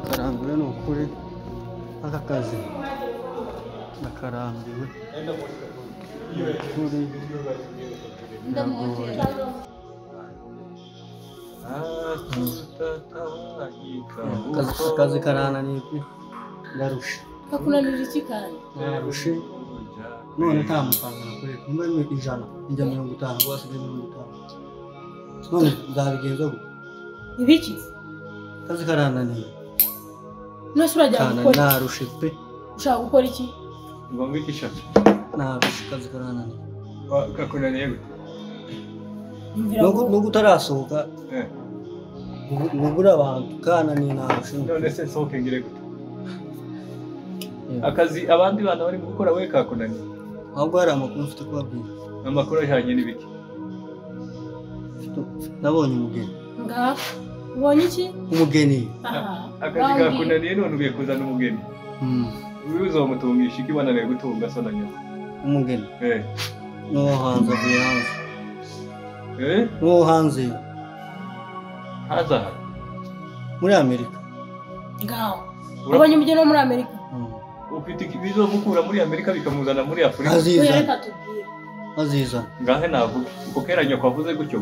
Ndakarambiwe ni ukuri aka kazi ndakarambiwe ni ukuri biragoye. Akazi karananiye pe ndarusha. Kakunanira iki kandi? Narushe none nta mafaranga nakorera nimba ari 100 njya 50 ngo hasigaye 50 none nzabigenza gute? Ibiki? Akazi karananiye. None se urajya gukora? Narushe pe. Ushaka gukora iki? Ngombwa iki shaka? Narushe akazi karananiye. Kakunaniye gute? Nubwo utarasohoka ubura abantu kananiye narushe. None se nsohoke ngire gute? Akazi abandi bana bari gukora we kakunaniye. Ahubwo hari amakuru mfite kubabwira. Amakuru ajyanye n'ibiki? Nabonye umugeni. Ngaho ubonye iki? Umugeni. Akazi kakunaniye none ugiye kuzana umugeni. Uyu uzomutungisha iki wananiwe gutunga so na nyoko? Umugeni. N'uwo hanze avuye hanze. N'uwo hanze. Hanze aha? Muri Amerika. Ngaho ubonye umugeni wo muri Amerika? Ufite ibizomukura muri Amerika bikamuzana muri Afurika. Azizana. Azizana. Ngahe navuga uko kera nyoko avuze gutyo.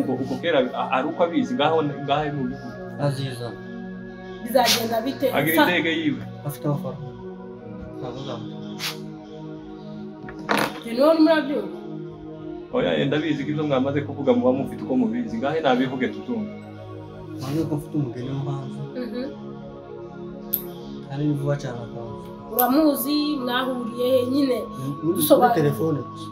Uko kera ari uko abizi ngaho ngahe mu bivuga. Azizana. Bizagenda bite? Agira indege yiwe. Afite amafaranga. Ntabwo. Niwo murabyumva? Oya ndabizi ko ibyo mwamaze kuvuga muba mufite uko mubizi ngahe nabivuge tutumva. Mwana ko mfite umugeni wo hanze. Kandi ni vuba cyane akaza. Uramuzi mwahuriye nyine dusobanura telefone gusa.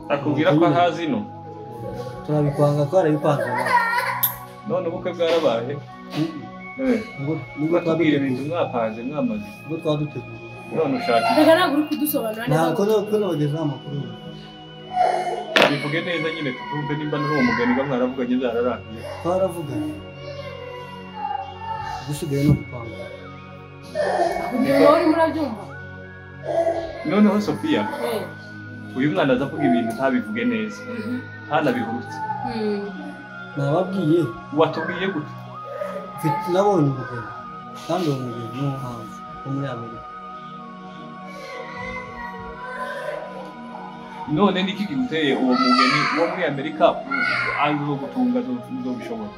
Akubwira ko ahazi no turabipanga twarabipanze. None ubukwe bwarabaye? Nubwo twabwira ibintu mwapanze mwamaze. Nubwo twaduteguye. None ushaka iki? Reka ntabwo uri kudusobanura neza. Ntabwo nabageza amakuru. Bivuge neza nyine tutumve nimba n'uwo mugeni ga mwaravuganye byararangiye. Twaravuganye. Gusigaye no gupanga. Wowe murabyumva? Noneho Sophia, uyu mwana aza kuvuga ibintu ntabivuge neza. Ntanabihutse. Nababwiye. Watubwiye gute? Mfite nabonye umugeni. Kandi uwo mugeni ni uwo hanze wo muri Amerika. None niki kiguteye uwo mugeni wo muri Amerika azogutunga azobishobora?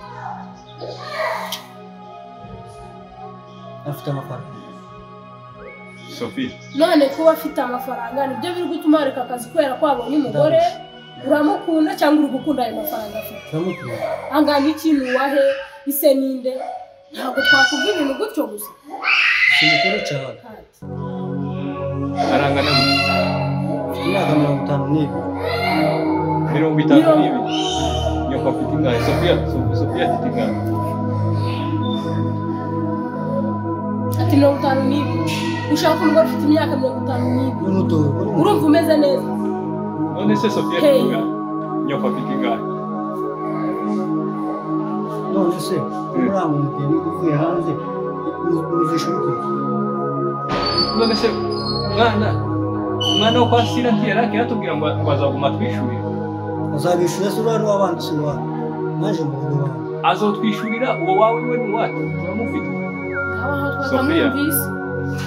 Afite amafaranga. Sophie. None kuba afite amafaranga nibyo biri gutuma areka akazi kubera ko abonye umugore uramukunda cyangwa uri gukunda ayo mafaranga afite? Ndamukunda. Angana ikintu wahe ise ninde? Ntabwo twakuvuga ibintu gutyo gusa. Si mukuru cyane. Arangana imyaka 52. 52. Nyoko afite ingahe? Sophia, Sophia afite ingahe? Ati 52. Ushaka umugore ufite imyaka 52. Urumva umeze neza? None se Sophia afite ingahe? Nyoko afite ingahe? None se uranga umugeni uvuye hanze muzishuke? None se mwana wo kwa Sira ntiyari atubwira ngo azaguma atwishyurira. Azabishyura se uriya n'uw'abandi si uwawe. Naje mu rugo iwawe. Azotwishyurira uwo wawe we n'uwacu turamufite. Sophia,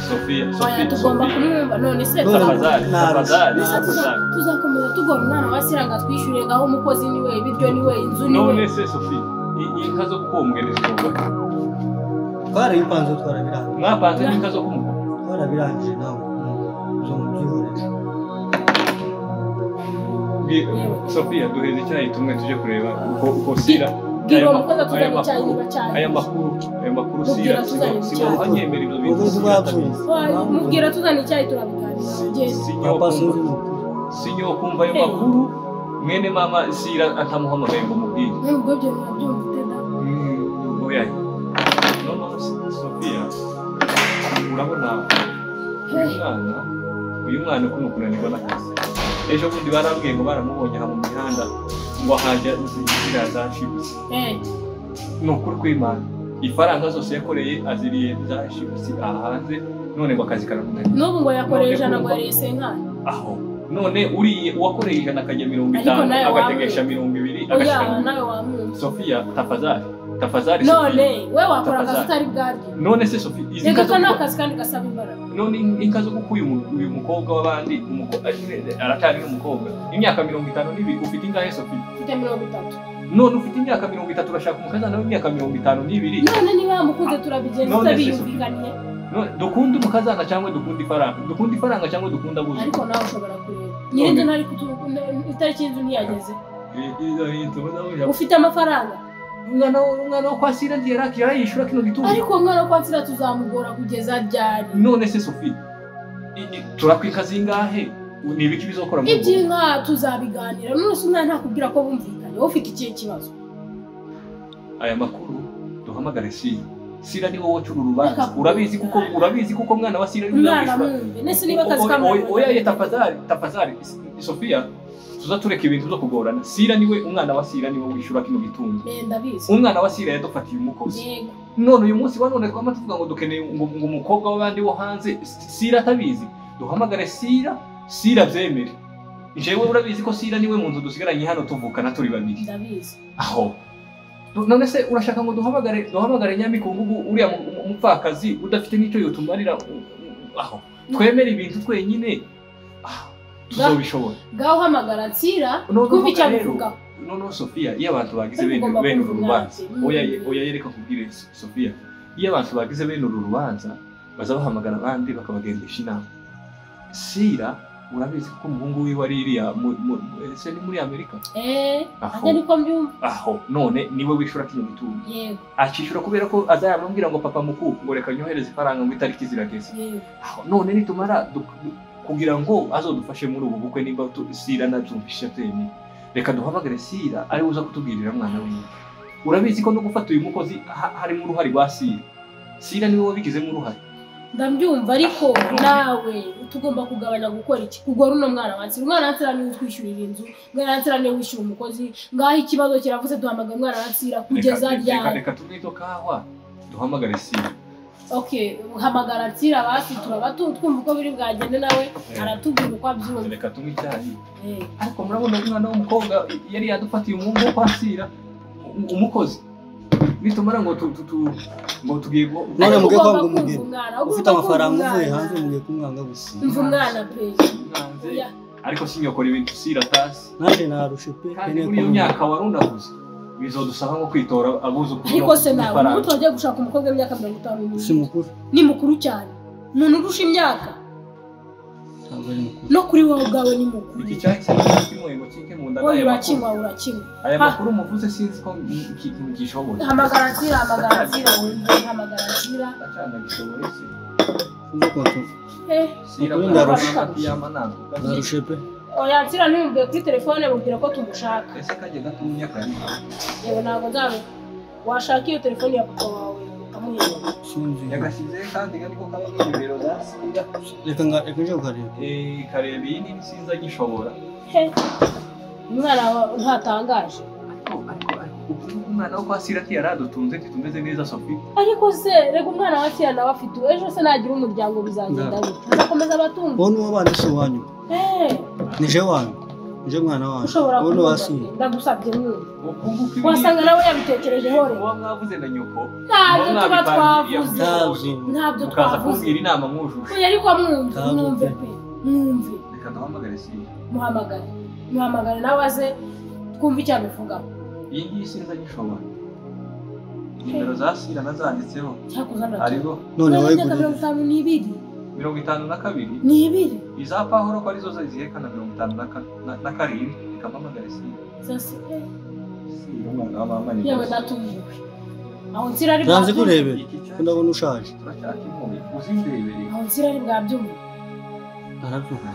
Sophia, Sophia, tugomba kumwumva. None se tuzakomeza tugora umwana wa Sira ngo atwishyure ngaho umukozi niwe, ibiryo niwe, inzu niwe. None se Sophia, inka zo kuko umugeni zigomba. Twarabipanze twarabirangije. Mwapanze n'inka zo kumuha? Twarabirangije nawe. Sophia, duheze icyayi tumwe tuje kureba uko Sira aya makuru Sira simuhanyemera ibyo bintu. Mubwira tuzana icyayi turabiganira. Sinyo kumva ayo makuru mwene mama Sira atamuhamagaye ngo mubwire. Nubwo ibyo murabyumva uteda. Oya. Noneho Sophia, urabona uyu mwana ukuntu kunanirwa n'akazi. Ejo bundi barambwiye ngo baramubonye aha mu mihanda ngo ahajya ziriya za chips. Ni ukuri kw'Imana. Ifaranga zose yakoreye aziriye za chips aha hanze none ngo akazi karamunaniye. N'ubu ngo yakoreye 100 ngo yariye 50. Aho. None uriye uwakoreye 100 akajya 50 agategesha 20 agashika. Nawe wamwumva. Sofia tafadhali. Tafadhali. None wewe wakora akazi utari bwarye. None se Sofia izi kazi nakazi kandi gasaba imbaraga. None inka zo gukuye uyu mukobwa w'abandi aracyari n'umukobwa. Imyaka 52 ufite ingahe Sofia? Ufite 30. None ufite imyaka 30 urashaka umukazana w'imyaka 52. None niba mukunze turabigenza utabiyumvikaniye. None dukunda umukazana cyangwa dukunda ifaranga? Dukunda ifaranga cyangwa dukunda buzi? Ariko nawe ushobora kureba. Nyirinde ntari itariki y'inzu ntiyageze. Ufite amafaranga? Umwana wo kwa Sira yarayishura kino gitungo. Ariko umwana wo kwa Sira tuzamugora kugeza ryari? None se Sophie turakwika zingahe? Ni ibiki bizokora mu iby'inka tuzabiganira. None se umwana ntakubwira ko bumvikanye, wowe ufite ikihe kibazo? Aya makuru duhamagare Sira. Sira ni wowe ucura urubanza. Urabizi kuko mwana wa Sira ni umwana mwumve. Nese niba akazi kamwe. Oya tafadhali Sophia tuzatureka ibintu byo kugorana. Sira niwe umwana wa Sira niwe wishura kino gitungo. Ndabizi. Umwana wa Sira yadufatiye umukozi. None uyu munsi wa none twama tuvuga ngo dukeneye ngo umukobwa w'abandi wo hanze Sira atabizi. Duhamagare Sira, Sira byemere. Jewe urabizi ko Sira niwe muntu dusigaranye hano tuvukana turi babiri. Ndabizi. Aho. None se urashaka ngo duhamagare Nyamikungugu uriya mupfakazi udafite n'icyo yotumarira aho. Twemere ibintu twenyine. Tuzobishobora. Gaho hamagara Nsira twumve icyo abivuga. None Sofia iyo abantu bagize bene uru rubanza oya yereka kubwire Sofia iyo abantu bagize bene uru rubanza baza bahamagara abandi bakabagendesha inama. Sira urabizi ko umuhungu wiwe ari iriya ese ni muri Amerika? Ate niko mbyumva. Aho none niwe wishura kino gitungo. Yego. Acishura kubera ko azayamubwira ngo papa mukuru ngo reka nyohereze ifaranga ngo itariki zirageze. Yego. Aho none nitumara kugira ngo azodufashe muri ubu bukwe nimba Sira nabyumvishe atemi. Reka duhamagare Sira ari uza kutubwirira mwana wiwe. Urabizi ko no gufata uyu mukozi harimo uruhare rwa Sira. Sira niwe wabigizemo uruhare. Ndabyumva ariko nawe tugomba kugabanya gukora iki? Kugora uno mwana wa Nsira. Umwana wa Nsira niwe utwishyurira inzu, umwana wa Nsira niwe wishyura umukozi. Ngaho ikibazo kiravuze duhamagara umwana wa Nsira kugeza ryari? Reka tumwito kawa duhamagare Sira. Okay, hamagara Nsira basi turaba twumva uko biri bwagende nawe aratubwira uko abyumva. Reka tumwe icyayi. Ariko murabona umwana w'umukobwa yari yadufatiye umuhungu wo kwa Sira umukozi. Nitumara ngo ngo tugiye none mugiye kwanga umugeni. Ufite amafaranga uvuye hanze mugiye kumwanga gusa. Mva umwana pe. Ariko sinyokora ibintu Sira tasi. Naje narushe pe. Kandi muri iyo myaka warunavuze bizodusaba nko kwitora abuzukuru. Ariko se nawe umuntu wagiye gushaka umukobwa w'imyaka 50 si mukuru. Ni mukuru cyane. Umuntu urusha imyaka. Ntabwo ari mukuru. No kuri wowe ubwawe ni mukuru. Iki cyahise kimwe ngo kike mu nda. Wowe urakinywa. Aya makuru muvuze sinzi ko ngishoboye. Hamagara Nsira, wumve hamagara Nsira. Acana gishoboye se. Sira ndarushe pe. Oya Nsira ntiyumve kuri telefone mubwira ko tumushaka. Ese kajye gatumye kari. Yewe ntabwo nzabe. Washaka iyo telefone ya papa wawe ukamuhera. Sinzi. Yagashyize kandi niko kaba nimero za Sira. Reka nje ukareba. Kareba iyi ni sinza gishobora. Umwana ntatangaje. Ariko umwana wo kwa Sira yaradutunze titumeze neza Sophie. Ariko se rega umwana wa Sira nawe afite ejo se nagira umuryango bizagenda gute? Azakomeza abatunga. Wowe nuwo bandi si uwanyu. Nije wanyu. Nije mwana wanyu. Wowe nuwa Sira. Ndagusabye mwumve. Wasanga nawe yabitekerejeho rero. Uwo mwavuze na nyoko. Ntabyo tuba twavuze. Ntabyo twavuze. Kumbwira inama mwujuje. Oya ariko mwumve pe. Mwumve. Reka duhamagare Sira. Muhamagare nawe aze twumve icyo abivugaho. Iyi ngiyi sinza gishobora. Nimero za Sira nazanditseho. Ariko none wowe 52. 52. Ni ibiri. Iza Pahoro ko arizo zihekana 57. Reka mpamagare Sira. Sasa Sira umwana wa mama ni. Yewe natumiwe. Aho Nsira ari bwanze kurebera. Ndabona ushaje. Turacyakimuye. Uzindebereye. Aho Nsira ari bwabyumva. Arabyumva.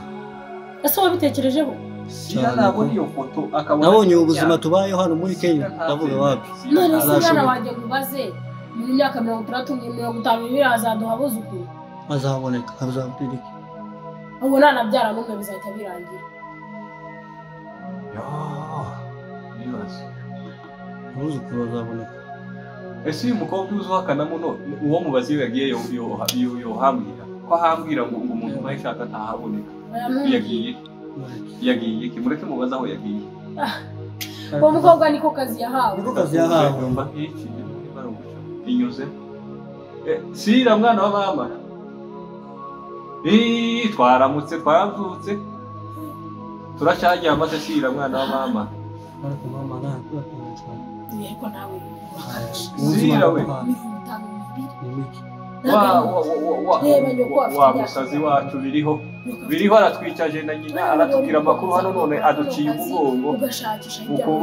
Ese wabitekerejeho? Sira nabonye iyo foto akabona. Nabonye ubuzima tubayeho hano muri Kenya ndavuga wapi. None se umwana wanjye ngubaze mu myaka 60 52 azaduha abuzukuru. Azaboneka azabwirike. Ubu nanabyara n'umwe bizahita birangira. Yo, ibibazo. Abuzukuru bazaboneka. Ese uyu mukobwa uzuhakana muno uwo mubazi yagiye yohambwira ko ahambwira ngo umuntu ntayishaka atahaboneka. Yagiye. Yagiye iki mureke mubaza aho yagiye. Uwo mukobwa niko kazi yahawe. Niko kazi yahawe. Numva iki niba inyuze. Sira mwana wa mama. Twaramutse twabyutse. Turacyaryama se Sira mwana wa mama. Ariko mama ntabwo cyane. Ariko nawe Sira we. Wa musazi wacu biriho. Biriho aratwicaje na nyina aratubwira amakuru hano none aduciye umugongo.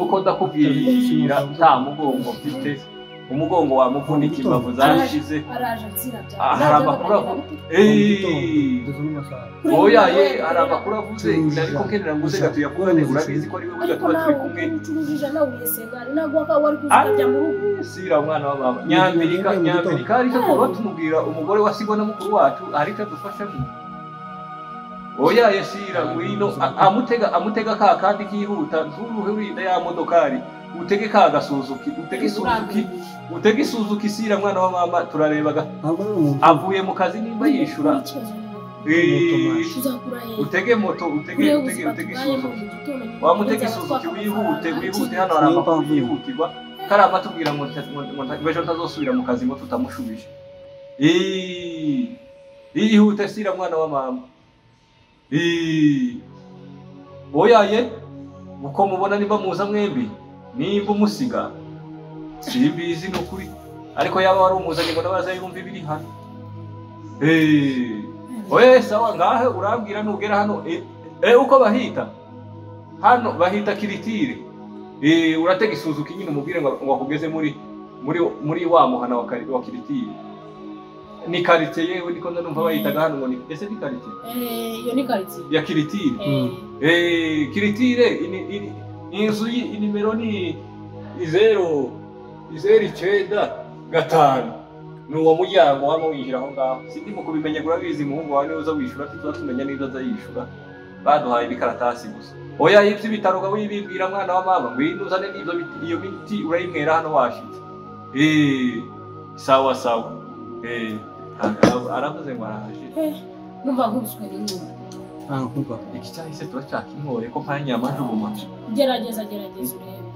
Uko ndakubwira nta mugongo mfite. Umugongo wa muvunika imbavu zashize. Hari amakuru avuze. Oya ye hari amakuru avuze ariko kenera nguze gatuyakurane urabizi ko ari we burya tuba turi kumwe. Sira mwana wa mama. Nyambirika ariko kuba tumubwira umugore wasigwa na mukuru wacu ariko adufashamo. Oya ye Sira ngwino amutega ka kandi kihuta nturuhe urinda ya modokari. Utege ka gasuzuki utege isuzuki Sira mwana wa mama turarebaga avuye mu kazi nimba yishura utege moto utege isuzuki wamutege isuzuki wihute hano hari amakuru yihutirwa karama tubwira ngo ejo ntazosubira mu kazi ngo tutamushubije ihute Sira mwana wa mama oya ye uko mubona nimba muza mwembi nimba umusiga simbizi nukuri ariko yaba wari umuzanye ngo nabaza yumva ibiri hano oye sawa ngahe urambwira nugera hano uko bahita hano bahita kiritire uratega isuzuki nyine umubwire ngo akugeze muri wa muhana wa kiritire ni quartier yewe niko ndumva bayitaga hano ngo ni ese ni quartier iyo ni quartier ya kiritire kiritire inzu inimero ni 0 0 9 5 nuwo muryango waba winjira aho ngaho sindi mu kubimenya urabizi muhungu wawe uza wishura tuza tumenya niba azayishura baduhaye ibikaratasi gusa oya ibyo bitaro ga wibibwira mwana wa mama ngwino uzane n'ibyo biti iyo miti urayimwera hano washitse sawa sawa aravuze ngo araje numva nkubiswe n'inkuba nkuba iki cyahise turacyakimwoye ko mpanyama njuguma gerageza urebe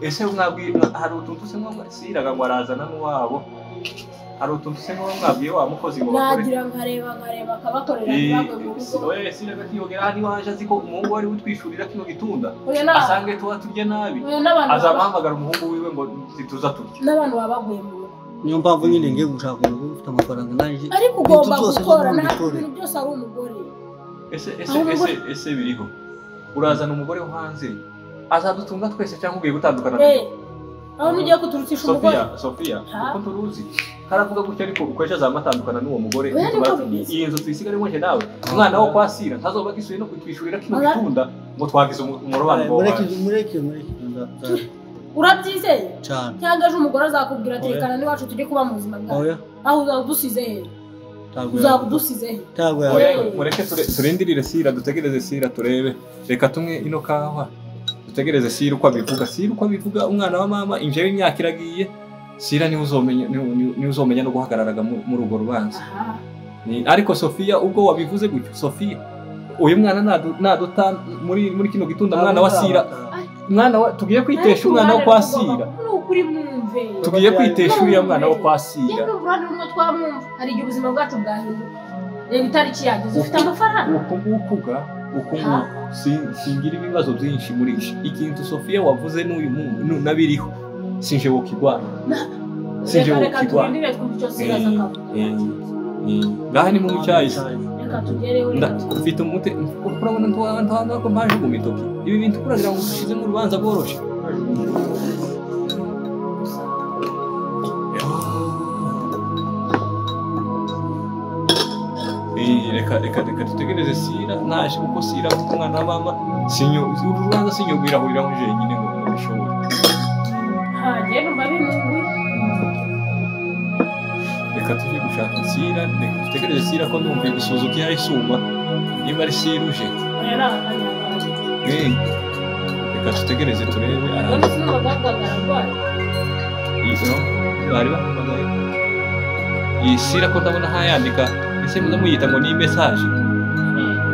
ese mwabwiye hari utuntu se mwa Siraga ngo arazana n'uwabo hari utuntu se mwabwiye wa mukozi ngo bakore nagira nkareba akabakorera ntibagwe mu rugo oya Siraga kiyogera hano iwaje azi ko umuhungu wari utwishurira kino gitunda asange tuba turya nabi azamuhamagara umuhungu wiwe ngo situza turya n'abantu babaguye mu rugo niyo mpamvu nyine ngiye gushaka umugore ufite amafaranga nanjye ariko ugomba gukora ntabwo ibintu byose ari umugore ese biriho urazana umugore wo hanze azadutunga twese cyangwa ugiye gutandukana nawe aho nugiye kuturutisha umugore Sofia uko turuzi karavuga gutya ariko ukoresha azamatandukana n'uwo mugore iyi nzu tuyisigare mwe nawe umwana wo kwa Sira ntazoba gisuye no kutwishurira kino gitunda ngo twagize umurobano mureke urabyizeye cyane cyangwa ejo umugore azakubwira ati rekana n'iwacu tujye kuba mu buzima bwawe aho uzaba udusize he uzaba udusize he mureke turindirire Sira dutegereze Sira turebe reka tumwe ino kawa dutegereze Sira uko abivuga umwana wa mama inje y'imyaka iragiye Sira niwe uzomenya no guhagararaga muri urwo rubanza ariko Sofia ubwo wabivuze gutyo Sofia uyu mwana naduta muri kino gitunda mwana wa Sira mwana wa tugiye kwitesha umwana wo kwa Sira tugiye kwitesha uriya mwana wo kwa Sira hari igihe ubuzima bwacu bwahinduka reba itariki yageze ufite amafaranga uku nguku singira ibibazo byinshi muri iki ikintu Sofia wavuze n'uyu muntu nabiriho sinje wokigwana reka turindire twumve icyo Sira azakavuga ngaha ni mu cyayi reka tugereho mfite umute urabona ntwana ko mpaje gumitoki ibi bintu kuragira ngo ushize mu rubanza bworoshe reka dutegereze Sira naje kuko Sira umwana wa mama sinyo urubanza sinyo gwirahuriraho jenyine ngo bishobore hagiye numva bimunguye reka tujye gushaka Sira reka dutegereze Sira ko ndumva isuzuki yari isuma niba ari Sira uje reka dutegereze turebe bari bahamagaye iyi Sira ko ndabona hayandika ese muza muyita ngo ni message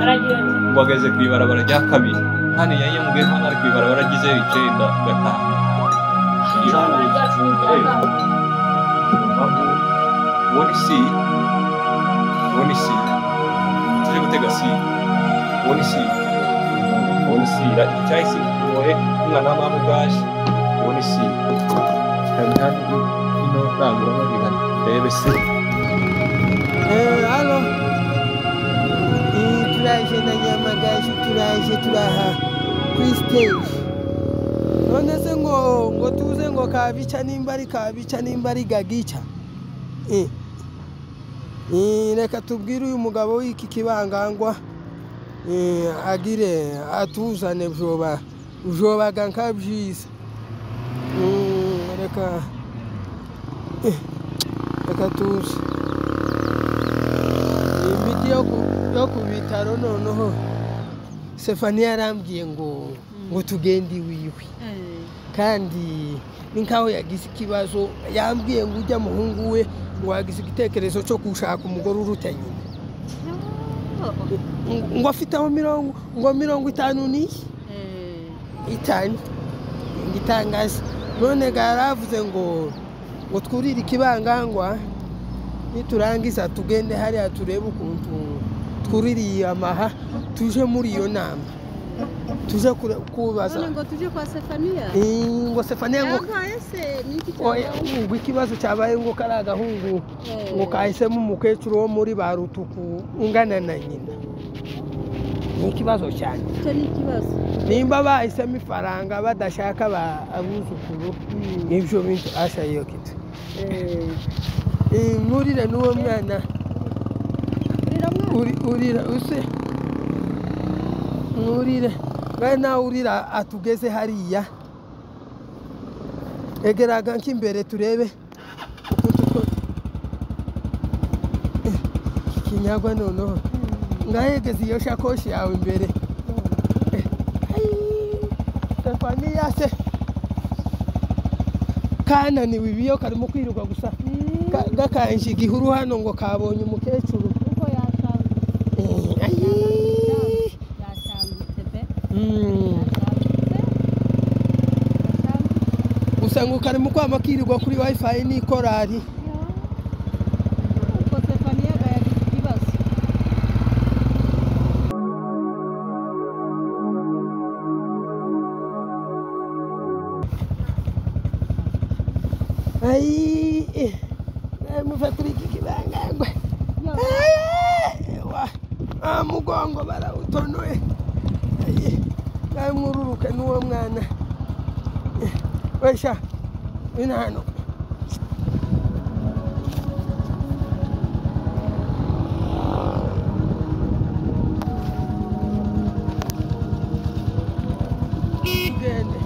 Aragira ati Ngo ageze ku ibarabara rya kabiri. Hano yari yamubwiye ko hano ari ku ibarabara ry'izeru icyenda gatanu. Ibarabara ryacu ni irya kaburimbo. Uwo ni si. Uwo ni si. Tuje gutega si. Uwo ni si. Uwo ni si. Icyahise kigoye umwana wa mama ubwaje. Uwo ni si. Kandi hano ino ndangururamajwi hano. Rebe si. Halo. Turaje na Nyamagaje, turaje turaha kuri stage. None se ngo tuze ngo kabica nimba ari kabica nimba ari gagica. Reka tubwire uyu mugabo w'iki kibangangwa agire atuzane vyoba vyobaga nkabyiza. Reka reka tuze imiti yo ku bitaro. Noneho Sefania yarambwiye ngo tugende iwiwe, kandi ni nkaho yagize ikibazo. Yambwiye ngo ujya muhungu we ngo yagize igitekerezo cyo gushaka umugore uruta nyina, ngo afite aho 55 ngitangaza. None yaravuze ngo twurire ikibangangwa, niturangiza tugende hariya turebe ukuntu twuririye amaha, tuje muri iyo nama tuje kubaza. Ngo tuje kwa Sefania. Ngo Sefania ngo ngo ikibazo cyabaye ngo kari agahungu ngo kahisemo umukecuru wo muri ba Rutuku ungana na nyina. Ni ikibazo cyane. Icyo ni ikibazo. Nimba bahisemo ifaranga badashaka abuzukuru, nibyo bintu asha iyo kitu. Nurire n'uwo mwana. Urira use. Nurire. Bana urira atugeze hariya. Egeraga nk'imbere turebe ukuntu kinyagwa noneho. Ngahegeze iyo shakoshi yawe imbere. Stefania se kananiwe ibiyo karimo kwiruka gusa gakanje igihuru hano ngo kabonye umukecuru. Gusa ngo karimo kwama kirirwa kuri wifi n'ikorari. Ai, muva kuri iki kibangangwe. Mugongo barawutonoye. Ngamwururuke n'uwo mwana. Wesha, ina hano. Tugende.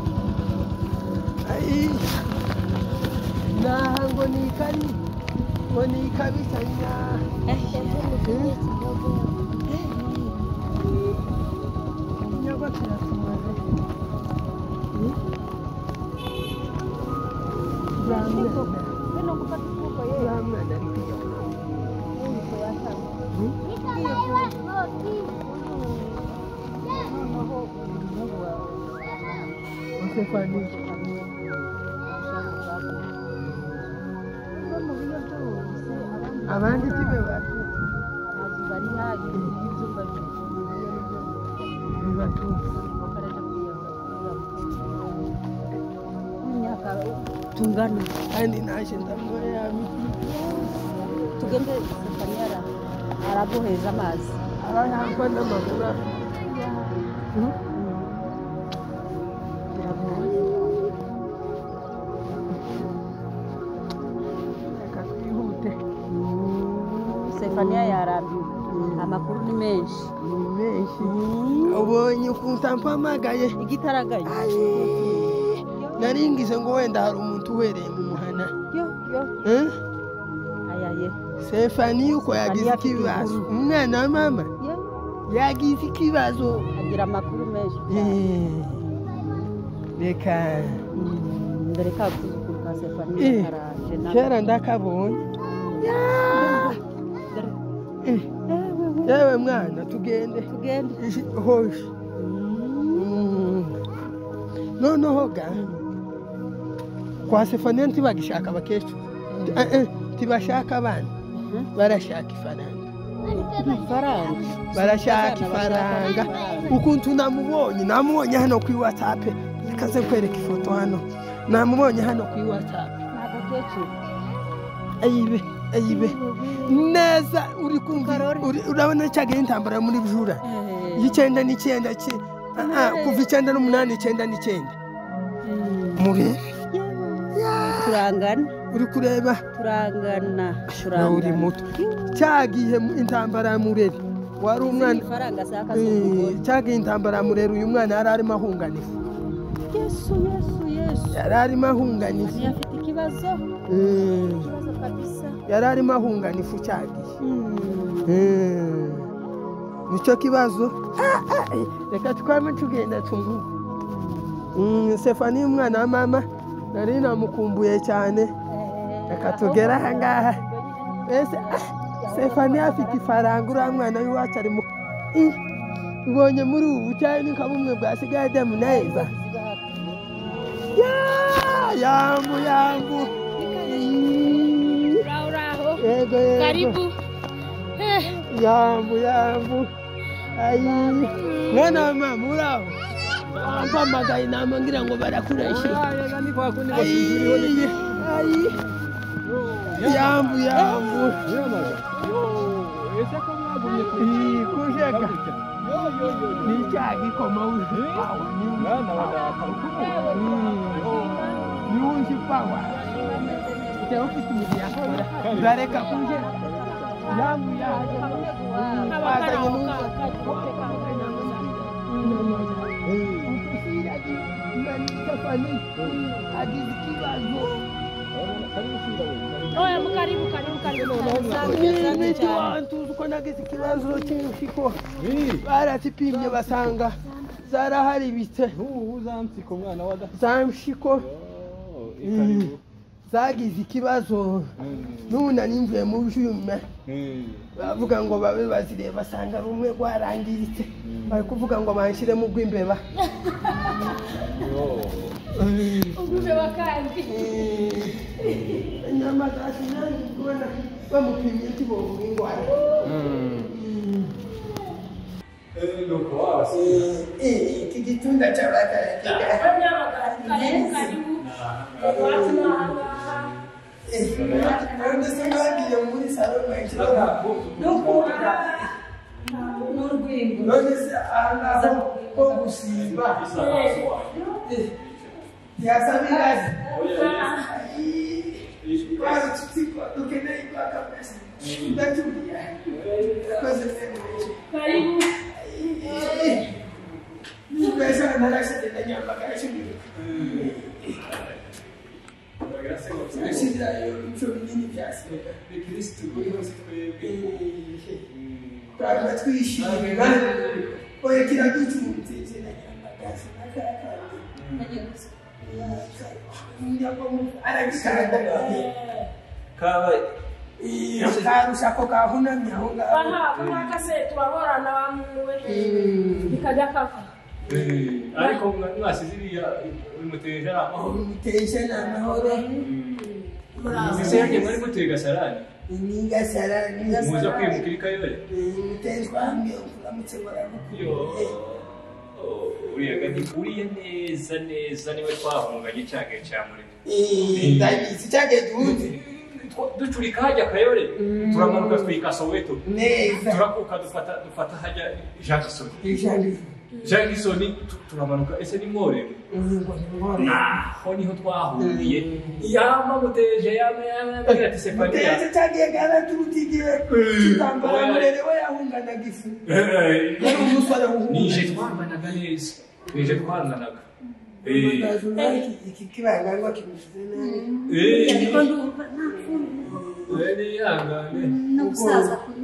Ai. Naha ngo ni kari. Ngo ni kabisa nya. Abandi tibe tungana kandi naje ndamboya tugende. Sefania araguheza amazi arahangwa n'amaguru. Reka twihute. Sefania yarambiwe, amakuru ni menshi. Ni menshi. Ubonye ukuntu ampamagaye igitaraganya. Naringize ngo wenda hari umuntu uhereye mu muhana. Yo yo. Ayaye. Sefania uko yagize ikibazo. Umwana wa mama yagize ikibazo. Agira amakuru menshi. Reka mbere kakuzukuru ka Sefania karaje. Kera ndakabonye. Yewe mwana tugende. Tugende. Hoshi. Noneho ga kwa Sefaniya ntibagishaka abakecuru. Ntibashaka abana. Barashaka ifaranga. Barashaka ifaranga. Ukuntu namubonye hano kuri WhatsApp. Reka nkwereke ifoto hano. Namubonye hano kuri WhatsApp. Ayibe ayibe neza uri kumva urabona cyagiye intambara muri Bujura y'99 kuva 98 99 murebe turangana uri kureba turangana uri muto cyagiye intambara ya Mureri wari umwana cyagiye intambara ya Mureri uyu mwana yari arimo ahungana ifu. Yesu Yesu Yesu yari arimo ahungana ifu. Afite ikibazo kabisa. Yari arimo ahungana ifu cyagiye. Nicyo kibazo. Reka twame tugenda tungu. Sefani umwana wa mama nari namukumbuye cyane. Reka tugera aha ngaha. Ese Sefani afite ifaranga uriya mwana w'iwacu ari mu ubonye muri ubu cyane ni nka bumwe bwasigaye Adamu na Eva. Yambu yambu. Uraho. Yego yego. Karibu. Yambu yambu. Ayi. Mwana wa mama uraho. Ampamagaye inama ngira ngo barakureshe. Ayi. Ayi. Yambu yambu. Ese ko mwagumye kujeka. Ni cyagi koma uzi pawa ni mwana wa data ni uzi pawa. Ite ufite imyaka bareka kuje. Yambu yambu. Oya mukaribu karibu karibu. Ni uko nagize ikibazo cy'impyiko. Barazipimye basanga zaraharibitse. Uzampyiko mwana wa data. Zampyiko. Zagize ikibazo. N'ubu nari mvuye mu byuma. Bavuga ngo babe bazireba basanga rumwe rwarangiritse. Bari kuvuga ngo banshyiremo urw'imbeba. Urw'imbeba kandi. Inyama zasinari kubona bamupimye ntibobura indwara. Iki gitunda cy'abakara. Karibu karibu. None se mwagiye muri salo none se aha ko gusimba ntiyasabirazi dukeneye kwaka pesa ndatulia karibu pesa narashyize nyamagara Ibyo binini byasigaye twaba twishimira oya kiradutunze na nyamagazi aragikanda karusha ko kahunamye aho ngaho aha mwaka se turahorana wa muntu we bikajya kava ariko mwasize iriya bimuteje ari amahoro bimuteje ni amahoro ese yagiye mwari muteye Gasarani ni Gasarani muza kwimukira i Kayole mutezwa hamwe uramutse baragukuye uriya gadi uriya neza neza niwe twahunganye cyagihe cya Murere ndabizi cyagihe duhunze ducurika hajya Kayole turamanuka twika Soweto neza turakuka dufata hajya Jackson Jackson turamanuka ese ni Mworero naho niho twahuriye yama muteje yama ati Sefaniya muteje cyagiye garaturutigiye kitambara Murere we yahunganaga ifu yari umusore nije twanganaga neza nije twanganaga iki kibangangwa kimeze nabi ariko ndumva nta yihangane no gusaza kuri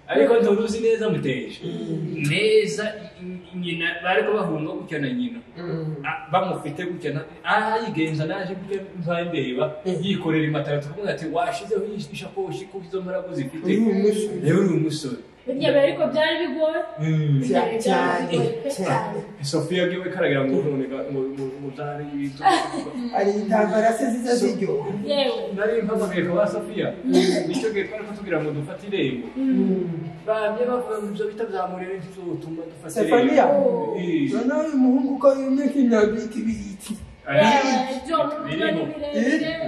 ariko nturuzi neza muteje neza Nyina bariko bahunga gutya na nyina bamufite gutya ayigenza naje gutya mpandeba yikorera imatara tukumwe ati washizeho ishakoshi kuko izo mbaraga zifite rero uri umusore burya ariko byari bigoye cyane cyane Sofia giwe karagira ngo none ngo byari ibintu ari intambara se ziza ziryoha yewe nari mpamagaye kwa Sofia nicyo gihe twari kutugira ngo dufate irembo bamye bavuga ngo ibyo bita byamurere ntizotuma dufate Sefania noneho uyu muhungu uko yumye nk'imyambi y'ikibiriti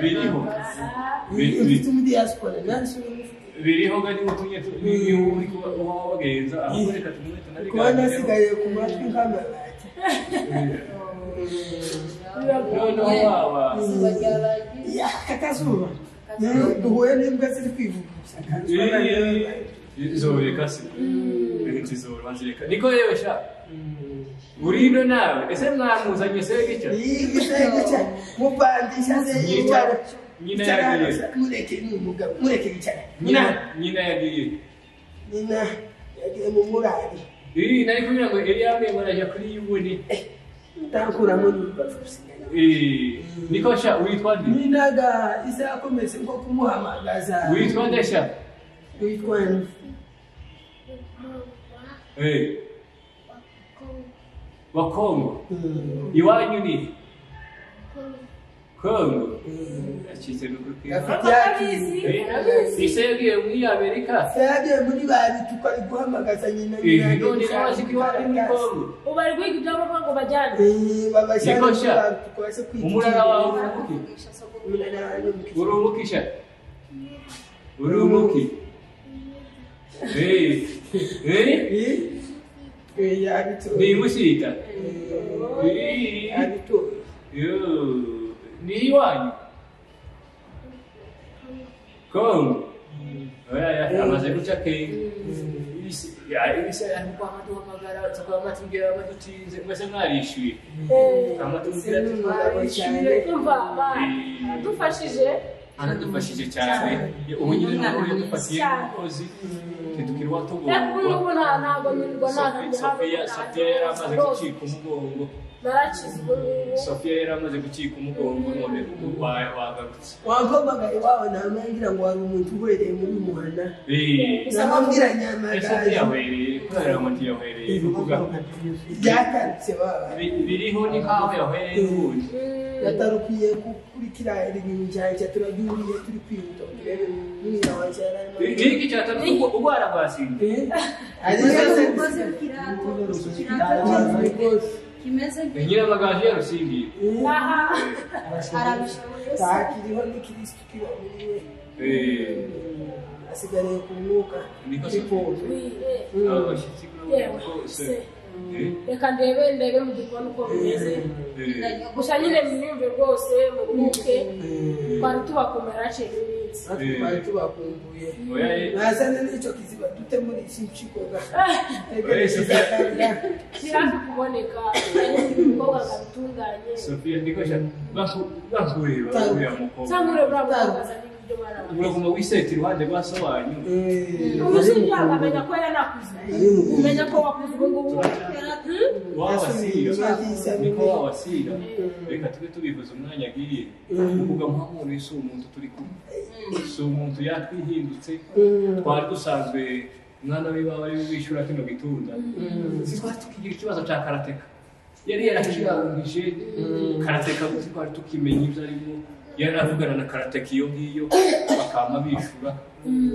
biriho ufite umudiyasipora biriho gari utumye niho uri kuba wabagenza ahubwo reka tumwe tunariganire kuba nasigaye ku matwi nk'amabati noneho waba akazuba duhuye n'imbwa ziri kwivuguruza zoreka se zizora bazireka niko yewe sha urino nawe ese mwamuzanye se gica gica mupandisha se yicara nyina yagiye mureke n'umugabo mureke yicara nyina yagiye nyina yagiye mu murari nari kugira ngo Eliya mwe kuri yubuni ndakuramo n'urubavu rusigaye niko sha witwa nde nyinaga izakomeze nko kumuhamagaza witwa nde sha witwa nde wa Kongo iwanyu ni Kongo acitse n'ukuri ise yagiye muri Amerika se yagiye muri bari tukari guhamagaza nyina none nawe ko iwanyu muri Kongo ubu bari guhiga ibyangombwa ngo bajyane babajyane umurara wawe urumuki sha urumuki ni musita ni iwanyu Kongo amaze guca kenge amaduhamagara tukamatubwira amadutinze mwese mwarishyuye amatubwira aradufashije aradufashije cyane ubu nyine n'ubu yadufatiye nk'umukozi ntidukirwa tugongwa Sofia yari amaze gucika umugongo Sofia yari amaze gucika umugongo none wagarutse wampamagaye iwawe ntamubwira ngo wari umuntu uhereye muri muhana namubwira nyamagaye yahwereye kubera ngo ntiyahwereye kuvuga byatarutse baba biriho ni nkaho yahwereye n'ubundi yatarukiye gukurikira ibintu cyanjye turabyuriye turi kwihuta turebe nyina wanjye yararimo iki cyataruka ubwo aragwasinze kimeze nyiramagaju yarusingiye ntakiriho ni kirisitu kiba muri we asigariye ku mwuka reka ndebe mu gikoni uko bimeze gusa nyine mwiyumve rwose muruhuke twari tubakomera haciye iminsi twari tubakumbuye nazane n'icyo kiziba dute muri iki mpyikoga kiri hafi kuboneka umukobwa akabitunganye Sofia niko bakureba uriya mukobwa cyangwa ureba uriya mukobwa azanye ibiryo mwana wawe uraguma wiseta iruhande rwa so wanyu ubu si ibyago amenya ko yaranakuze umenya ko wakuze ubu ngubu wawasira niko wawasira reka tube tubivuze umwanya agiye kuvuga mpamvu si umuntu turi kumwe si umuntu yatwihindutse twari dusanzwe umwana w'iwawe ari wishyura kino gitunda twari tukigira ikibazo cya karateka yari yarakirangije karateka gusa twari tukimenya ibyo arimo yaravugana na karateka iyo ngiyo bakama bishura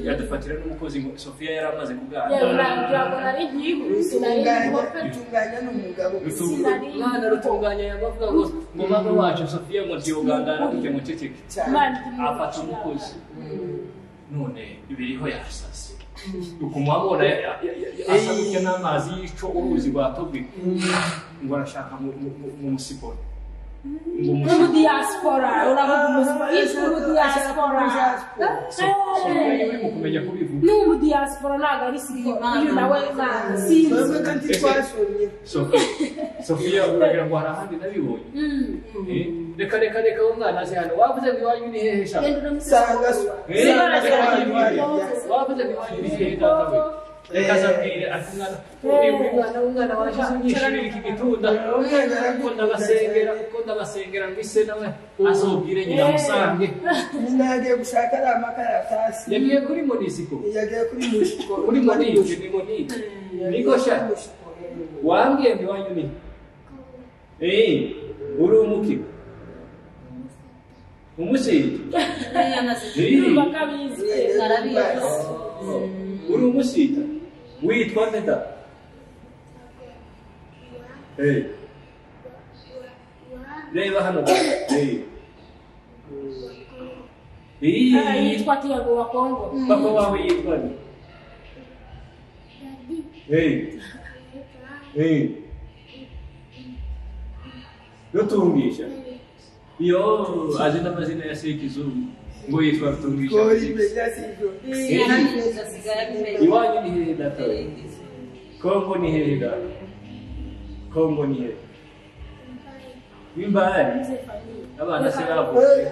yadufatira n'umukozi ngo Sofia yari amaze kuganira rutunganya n'umugabo mwana rutunganya yabavuga ngo ngo mama wacu Sofia ngo ntiyogandara gutya ngo ceceke afata umukozi none ibiriho yasase ukumwabona asa gutya n'amazi y'ico uruzi rwa Tobwe ngo arashaka mu musiporo mu diaspora uravuga yitwa mu diaspora Sofia uri mu kumenya kubivuga ni mu diaspora ntabwo ari siporo uyu nawe sinzi kandi twasomye Sofia uragira ngo hari ahandi nabibonye reka reka reka umwana aze hano wavuze ngo iwanyu ni hehe sha sanga wavuze ngo iwanyu ni hehe data we Reka azabwire ati umwana uri umwana waje unyishurira iki gitunda kuko ndabasengera kuko ndabasengera ngo ise nawe azobwire nyina musange. Nyina yagiye gushaka ari amakaratasi. Yagiye kuri Monisiko. Yagiye kuri Monisiko. Kuri Monike ni Monike. Niko sha. Wambwiye ngo iwanyu ni uri umuki? Umusita. Uri umusita. Witwa nde da? Reba hano da. Yitwa Tiago wa Kongo. Papa wawe yitwa nde? Rutungisha. Iyo azi n'amazina ya Sekizungu ngo yitwa Rutungisha. Iwanyu ni hehe data? Kongo ni hehe data? Kongo ni hehe? Imbari. Abana se bavutse.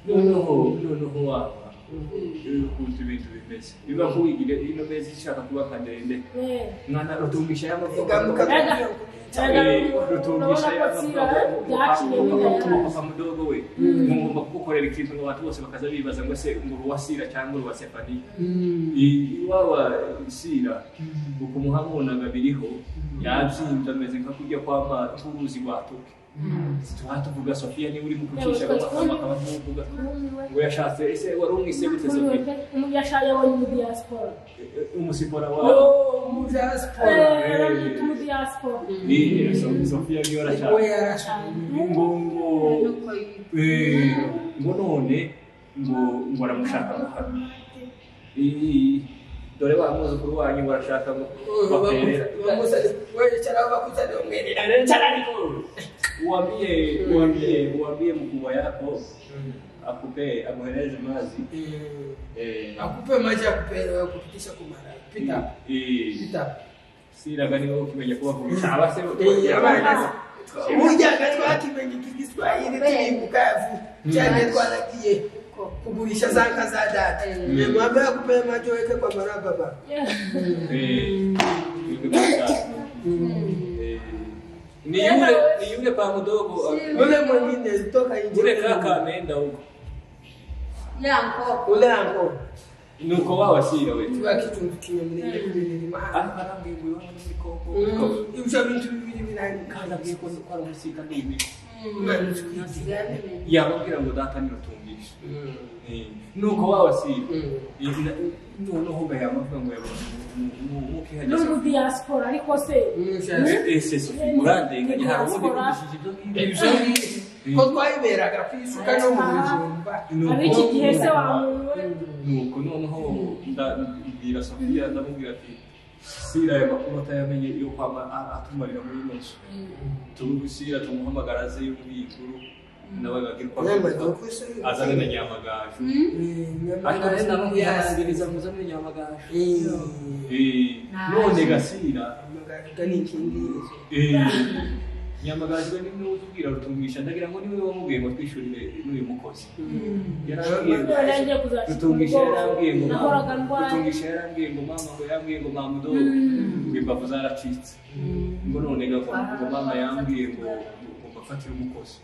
Noneho wapa. Ukuntu ibintu bimeze biba nk'uwigira ino meza ishaka kuba nka ndende mwana Rutungisha y'amavuko Rutungisha y'amavuko papa mudogo we ngomba kugukorera ikintu ngo abantu bose bakaza bibaza ngo se ngo uwa Sira cyangwa uwa Sefaniya iwawa Sira ukumuhamunaga biriho yabyimbye ameze nka kurya kw'amazi uruzi rwatuke. Tuvuga Sofia niwe uri mu kucisha akaba tuvuga ngo yashatse ese wari umwise gute Sofia? Yashaye abonye mu diaspora. Umusipora wawe. Mu diaspora. Mu diaspora. Ni Sofia niwe arashaka. Ngo ngo none ngo aramushaka ngo hano. Dore wa mwuzukuru wanyu barashaka ngo baperera. Uambie mkubwa yako akupe amueleze mazi. Akupe maji akupe kupitisha kumara. Pita. Pita. Sira gani wewe ukimenya kuba kumisha abase abana. Burya twakimenye Igiswahili turi Bukavu cyane twaragiye kugurisha za nka za data. Mwambie akupe maji weke kwa mara baba. Ni yule pa mdogo yule mwingine toka nje. Yule kaka ameenda huko. Yanko. Ule yanko. Nuko wawa Sira wetu. Tuba kitu kinyamurenge kubiri mahanga. Arambwiye ngo iwanyu ni Kongo. Ibyo bintu bibiri birani kandi abwiye ko ari umusita ndumbi. Yababwira ngo data ni Rutungisha. Nuko wawa Sira. Noneho gayamavuga ngo yabonye no mu diaspora ariko se ese Sofia murandenganye hari ubundi kugishije ibyo ngibyo ko twayiberaga kwisuka no mu bijumba abiki gihe se wa muntu we. Nuko noneho ndabwira Sofia ndamubwira ati Sira ayo makuru atayamenye yo kwama atumarira muri ino nzu tubusira tumuhamagara aze yumviye inkuru nawe agakirwa azane na Nyamagaju ariko ndamubwira muzane na Nyamagaju none Gasira ni ikindi Nyamagaju ni niwe uzubwira Rutungisha ndagira ngo niwe wamubwiye ngo twishurire n'uyu mukozi. Yarambwiye Rutungisha yarambwiye ngo Rutungisha yarambwiye ngo mama ngo yambwiye ngo mama mudogo ngo imbavu zaracitse ngo none ngo mama yambwiye ngo mbafatire umukozi.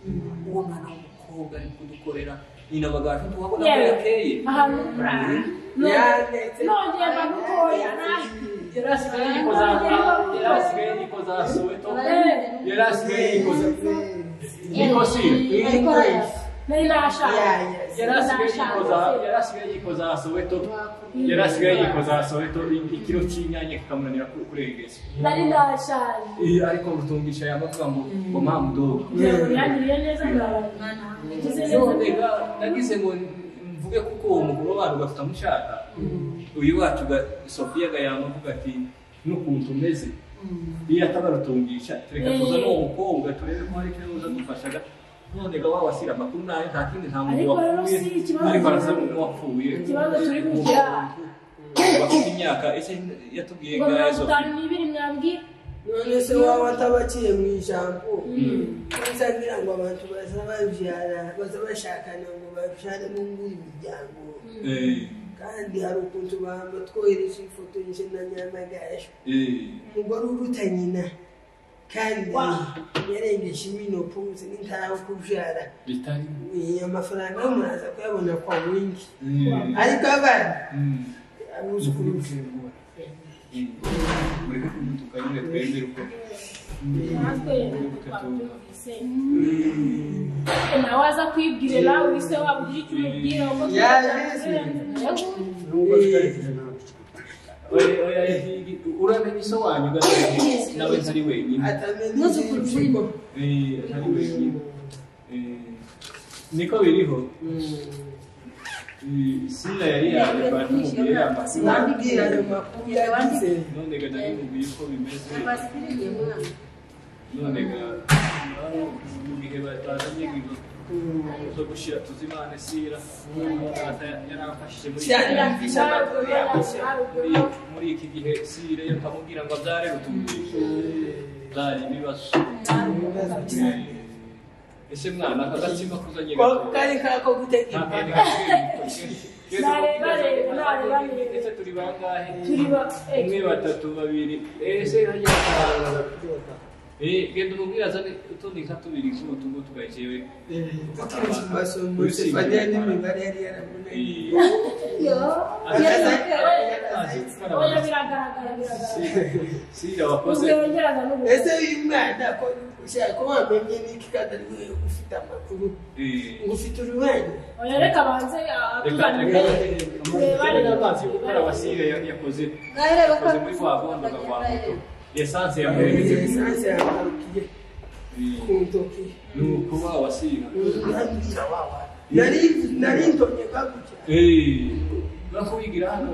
Uwo mwana w'umukobwa ari kudukorera Nyamagaju tuhabona ko yakeye nongeye mbamutoya yarasigaye yikoza Soweto yarasigaye yikoza niko Sira yarasigaye yikoza Soweto yarasigaye yikoza Soweto ikiro cy'inyanya kikamunanira kurengeza nari nashaje ariko Rutungisha yamavuga ngo mama mudogo yangiriye neza nagize ngo mvuge kuko uwo mukuru w'abantu gafite amushaka uyu wacu Sofia gayamavuga ati n'ukuntu umeze iyo atabarutungisha reka tuzane uwo mukobwa turebe ko hari icyo yoza dufashaga none ga wawasira amakuru nayo nta kindi nta muntu wapfuye ariko arasa n'uwapfuye ikibazo turi kugira bafite imyaka ese yatubwiye ngo ngayo 52 mwambwira None se waba atabaciye mu ijambo nsangira ngo abantu baza babyara baza bashakana ngo babyare mu miryango kandi hari ukuntu bahamba twohereje ifoto nje na Nyamagaje umugore uruta nyina kandi yarengeje iminopuze n'intaho kubyara amafaranga muraza kuyabona kwa wingi ariko abana abuzukuru mureke kudutuka nyine twemere uko nawe aza kwibwira nawe ise waba ugira icyo umubwira uko uramenye iso wanyu nawe ntari wenyine ntari wenyine niko biriho Sina yari yaje batumubwiye amakuru nabwira ayo makuru yagize none ga ndabimubwiye uko bimeze none ga mu gihe batazanye zo gushira tuzimane Sira yaramfashije muri iki gihe Sira yakamubwira ngo abyare rutumvisha byari ibibazo ese mwana akagatsima kuzanye gato kari kako guteka ese turi bangahe umwe batatu babiri ese hajya genda umubwira azane utundi nka tubiri tw'utungo tugakewe n'imibare yari yaramunaniye Sira wakoze ese uyu mwana ko ushaka ko wamenye n'iki kandi ari we ufite amakuru ngo ufite urubanza oya reka banze atuzanire amazi yo gukaraba Sira yakoze muri wa gondo rwa moto esanse yamurenze esanse yagarukiye ku ntoki nuko wa wasira nari ntonye gutya bakubigira hano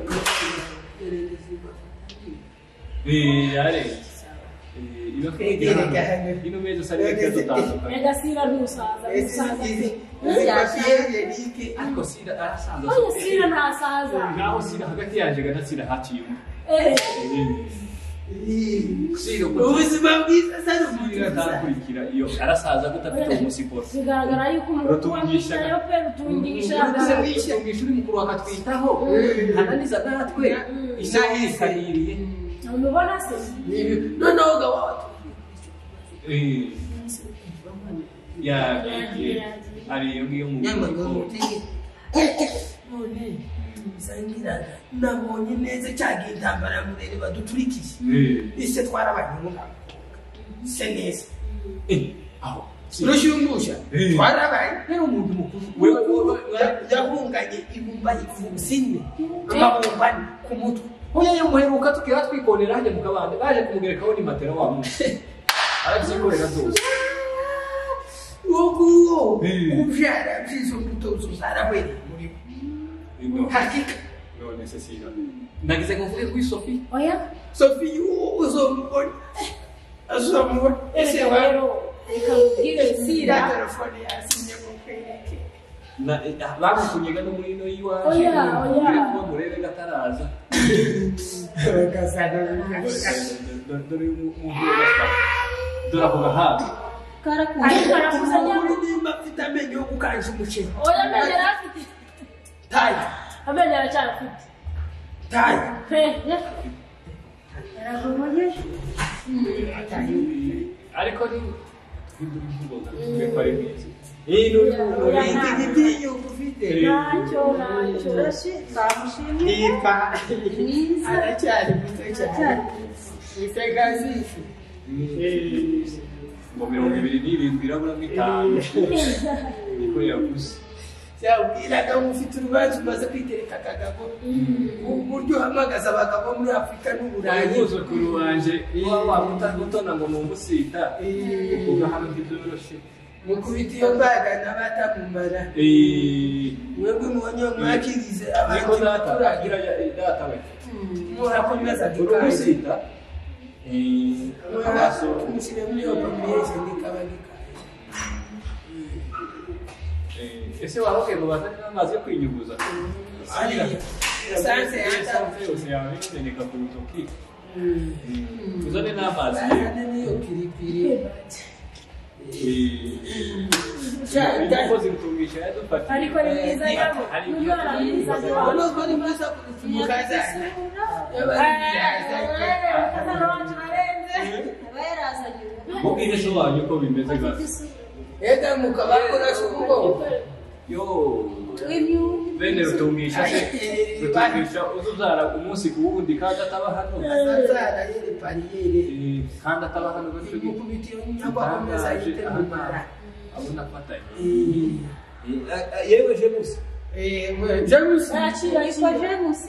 yarenze ino meza sari dutandukanye ega Sira ntusaza ariko Sira arasaza oya Sira ntasaza ngaho Sira hagati yaje na Sira haciye umwe ubuzima bwiza sari Sira ntakurikira iyo arasaza gutafite umusikoro bigaragara yuko umuntu wamwitayeho pe rutungisha rutungisha uri mukuru akatwitaho hananiza natwe isahikaniriye umubona se noneho gawa yagiye ari iyo ngiyo mu none sangiraga nabonye neza cyagiye intambara murere baduturikiye ise twarabanye umugabo se neza aho rushyumbusha twarabaye rero umuntu mukuru yahunganye ibumba zine amabumba ku mutwe oya yamuheruka tukira twikonera hajya mu kabande baje kumugerekaho ni matera wa munsi arabyikorera zose uwo kubyara by'izo mbuto zarahwereye muri we hakika none se Sira nagize ngo mvuge kuri Sophie oya Sophie uzomubona azomubona ese rero reka mubwire Sira telefone yasinye ngo kwereke bamukunyega no muri ino y'iwaje oya oya kuba murebe gataraza dore umuntu dore ako gahanga ariko arakuzanya nimba afite amenyo yo gukanja umuceri oya amenyo yarafite tayi amenyo aracyafite tayi pe ariko ni igitinyuko ufite ntacyo ntacyo niba aracyari muto cyane isegazisi ngo 27 iraburamo 5 niko yavuze yabwiraga ngo ufite urubanza umaze kwitereka akagabo uburyo uhamagaza abagabo muri Afurika n'Uburayi umwuzukuru wanje waba ngo ni umusita kuko hano ntibyoroshye mukubita iyo mbaga n'abatamumara mwebwe mubonye mwakirize niko data data we murakomeza umusita mushyire muri iyo papiye kaba gikaye ese waba ngo bazane n'amazi yo kwinyuguza esanse yose yawe imeneka ku rutoki Uzane n'amazi. Bazane n'iyo piripiri. Umukozi Rutungisha yadufatiye. Ariko ni mwiza yabo. Umwana mwiza. Urabona ni mwiza kuruta umukazana. Umukazana wacu barenze. Aba yarazanye. Mubwire se wanyu uko bimeze gasa. Ega mukabakoresha umugongo. Yo. Bene Rutungisha se. Rutungisha uzubyara umunsi ku wundi kandi ataba hano. Azabyara yere pariyere. Kandi ataba hano gutyo. Imukubitiye nyagwa akomeza yitemara. Abona afatanye. Yewe James. James. Yitwa James.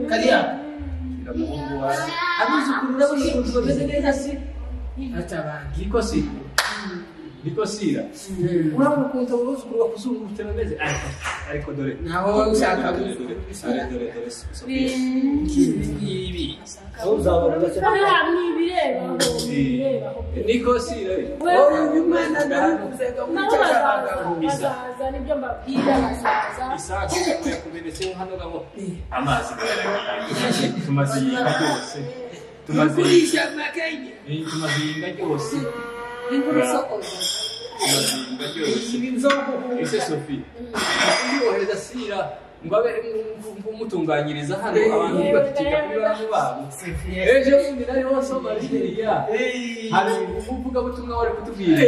Kariya. Muhungu wawe. Abuzukuru urabona ukuntu bameze neza si? Atabandi. Niko si. Niko sira. Urabona ukuntu abuzukuru bakuzungurutse bameze ariko dore. Naho ushaka dore dore dore Sophia. Ibi. Niko sira. Wowe uyu mwana narakuzenga Nabo bazaza nibyo mbabwira bazaza. Isaac yakumenetseho hano ngabo amazi yaragiye. Tumaze yinga ryose. Tumaze kurisha makenye. Tumaze yinga ryose. Inkuru sokoza. Tumaze yinga ryose. Ibi nzoko. Ese Sophie, yohereza Sira ngo abe umutunganyiriza hano abantu bakiga kuri baramu babo. Ejo bundi nariho nsoma Bibiliya. Hari umuvugabutumwa wari kutubwira.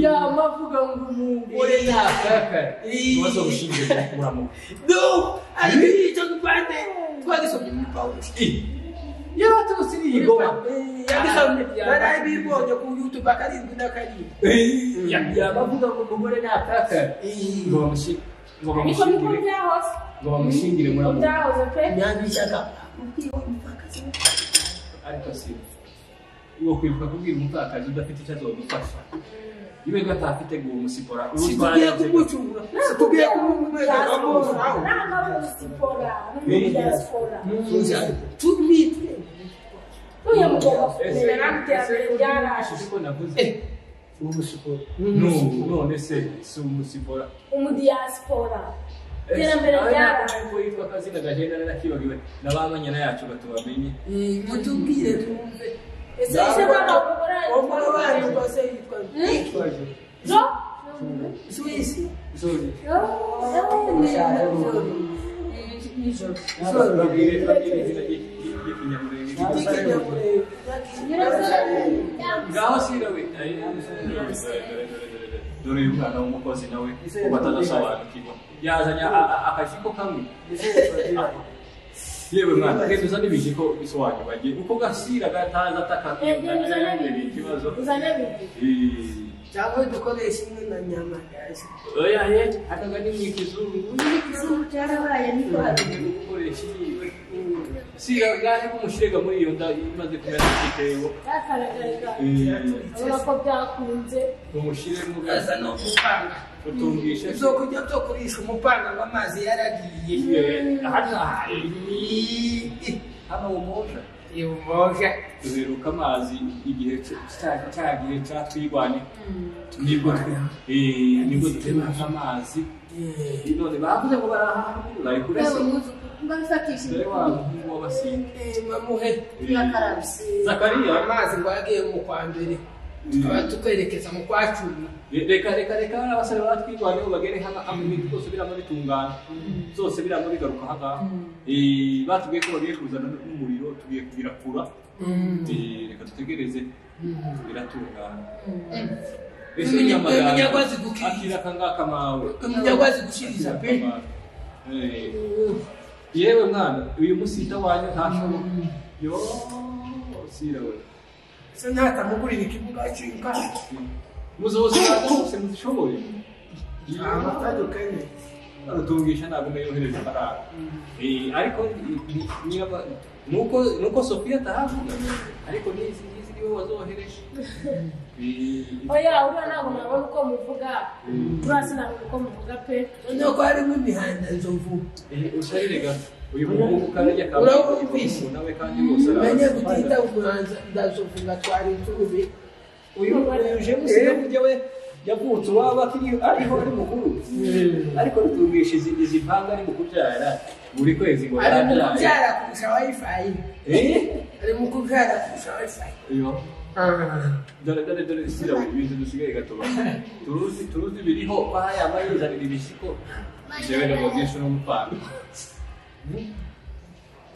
Yamavuga ngo umugore ntakakare. Ibibazo bushingiye kuramuka. No, ariko icyo gupande twagisomye muri Pawulo. Yaraturutse iriya Goma. Yagisomye narabibonye ku YouTube 7 na 7. Yamavuga ngo umugore ntakakare. Ngo bamushyire ngo Ariko niko bamushingire byahoze. ngo bamushingire Niko muramu. byahoze pe. Yandishaga. Ariko si uwo kwibuka kubwira umupfakazi udafite icyo azodufasha. Ibe gatafite ngo umusipora Situgiye kumucyura. Situgiye kumumenya. Ntabwo ari umusipora, ni umudiaspora. Tumite. Uriya mugomba kumenya iterambere ryaraje. Siko navuze. Umusipora. None se si umusipora. Umudiaspora. Iterambere ryaraje. Ko yitwa akazina gahenda narakibagiwe n'abamanyana yacu batubamenye. Mutubwire twumve. Ese ese ntabwo mugore Umugore wanyu rwose yitwa Jo? Suisse. Zori. Nijoro. Babwire izina ry'ikinyamurenge. Ngaho sira we. Dore uyu mwana w'umukozi nawe ubu atadasobanukirwa. Yazanye akajiko kamwe. Yewe mwana, reka uzane ibijiko bisobanukirwa. Uko gasira gataza Uzane bibiri. ikibazo. Uzane bibiri. Cyangwa dukoresha imwe na nyama gazi. Oya ye, akaga ni mu kizungu. Ikizungu cyarabaye niko haruguru. Gukoresha iyiwe. Sira gahe kumushirega muri iyo nda imaze kumera igitebo. Byakaragarika. Urabona ko byakunze. Umushiremo Aza no gupanga. utungisha. Ibyo kurya byo kurisha umupanga w'amazi yaragiye. Hano hano umoja. Umoja. Duheruka amazi igihe cya gihe cyatwigwane. Nibwo nibwo duheruka amazi. None bavuze ngo baraha bari kurese. Mbabifatishije. Dore wa muhungu w'abasinga. Mamuhe. Turakarabye. Zakariya Amazi ngo yagiye mu kwa mbere. Tukaba tukwerekeza mu kwa cumi. Reka reka reka abasore batwigwaneho bagere hano ibintu byose biramo bitungana. Byose biramo bigaruka ahangaha. Batubwiye ko bagiye kuzana n'umuriro tugiye kugira kura. Reka dutegereze biratungana. Ese nyamagana Umunyagwazi gukiriza. akira akangaka mawe. Umunyagwazi gushiriza pe. Yewe mwana uyu musita wanyu ntashoboka. Yo sira we. Se ntatamugurira ikibuga cy'inka. Muzoze rwose muzishoboye. Amata dukeneye. Rutungisha ntabwo yohereza ifaranga. Ariko nuko Sophia atahavuga ariko n'izi ngizi niwe wazohereje. Oya uriya ntabwo nabona uko muvuga. Uriya sinabona uko muvuga pe. Noneho ko harimo imihanda nzovu. Usharire gato. Uyu muhungu karya Urabumvise? nawe kandi bose Umenye gutita umuhanza ndazovu ngatwara inzube. Uyu James burya we yavutse uwaba akiri ariho ari mukuru. Ariko rutungisha izi mpanga ari mu kubyara. Buri kwezi ngo Ari mu yarabyaye. kubyara kurusha wifi. Eh? Ari mu kubyara kurusha wifi. Iyo. Dore dore dore sira ibintu dusigaye gatoba. Turuzi turuzi biriho kwa yama yuzanira ibishiko. Jewe ndamugisha n'umupanga.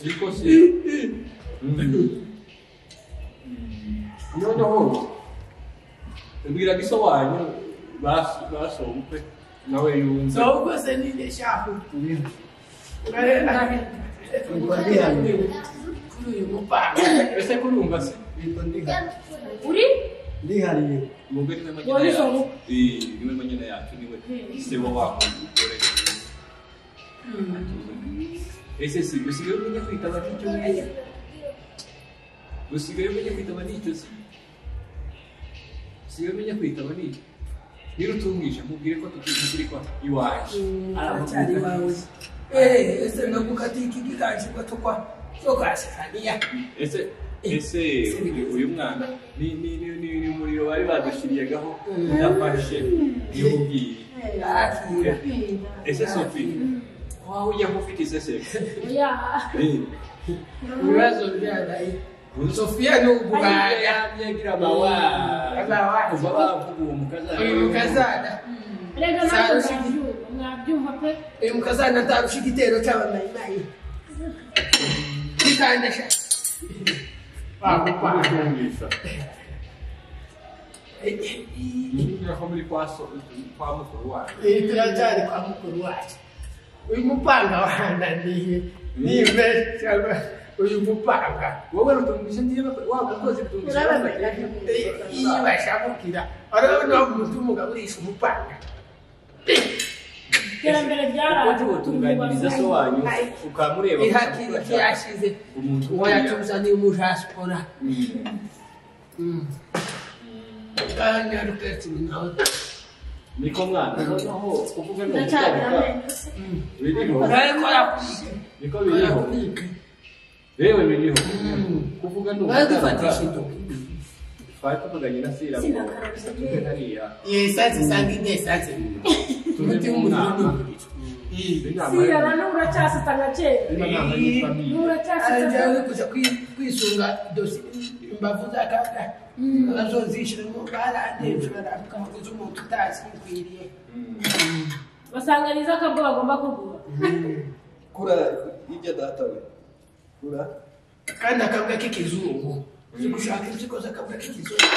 Ariko si. Noneho mbwira giso wanyu baso ubukwe nawe yumve. So ubwo se ni shahu. Kuri uyu mupanga. Ese kurumva se? Uri? Ndihariye. Umugore niwe manyina yacu. Niwe manyina yacu niwe se wa wako umugore. Ese si usigaye umenya kwitaba n'icyo wize. Usigaye umenya kwitaba n'icyo si. Usigaye umenya kwitaba n'icyo. Niba utumwishe mubwire ko tukiri kwa iwacu. Aracyari iwawe. Ese nagukatiye iki gikanje gatukwa cyo kwa Sefaniya. Ese ese uyu mwana ni umuriro bari badushyiriyagaho udafashe niyo ubwiye. Ese Sophie wawe ujya ufite iseseke. Ibibazo byabaye. Sophia ni ubugaya. Yagira bawa. Kuva bavuga uwo mukazana. Uyu mukazana. Rega nawe mwabyumva pe. Uyu mukazana atarusha igitero cy'abamayimayi. Kikandasha. Bakukumvisha. Ngira muri kwa mukuru wacu. Turacyari kwa mukuru wacu. Uyu mupanga wananiye. Nibe cyangwa uyu mupanga. Wowe rutumvisha ndiye wa mukozi rutumvisha. Iyo bashamukira. Arabona umuntu umugaburisha umupanga. Iterambere ryaraje. Utunganyiriza so wanyu ukamureba. Ihakiri yashize. Uwo yatuzaniye umujaspora. Kandi aruketse nawe. Niko mwana noneho kuvuga no gutanga. Biriho. Niko biriho. Yewe biriho. Kuvuga no gutanga. Twari tuvuganye na Sira ngo tuve hariya. Yesanse sanga inyesanse. Umuti w'umuriro. Sira na uracyasita nka kera. Uracyasita. Araje kuja kwisunga dosi imbavu zakabwa. Azozishira ngo barandebye baravuga ngo umuntu utazi bikwiriye. Basanganiza akabwo bagomba kugura. Kura hirya data we. Kura. Kandi akabwa k'ikizungu. Gushaka impyiko z'akabwa k'ikizungu.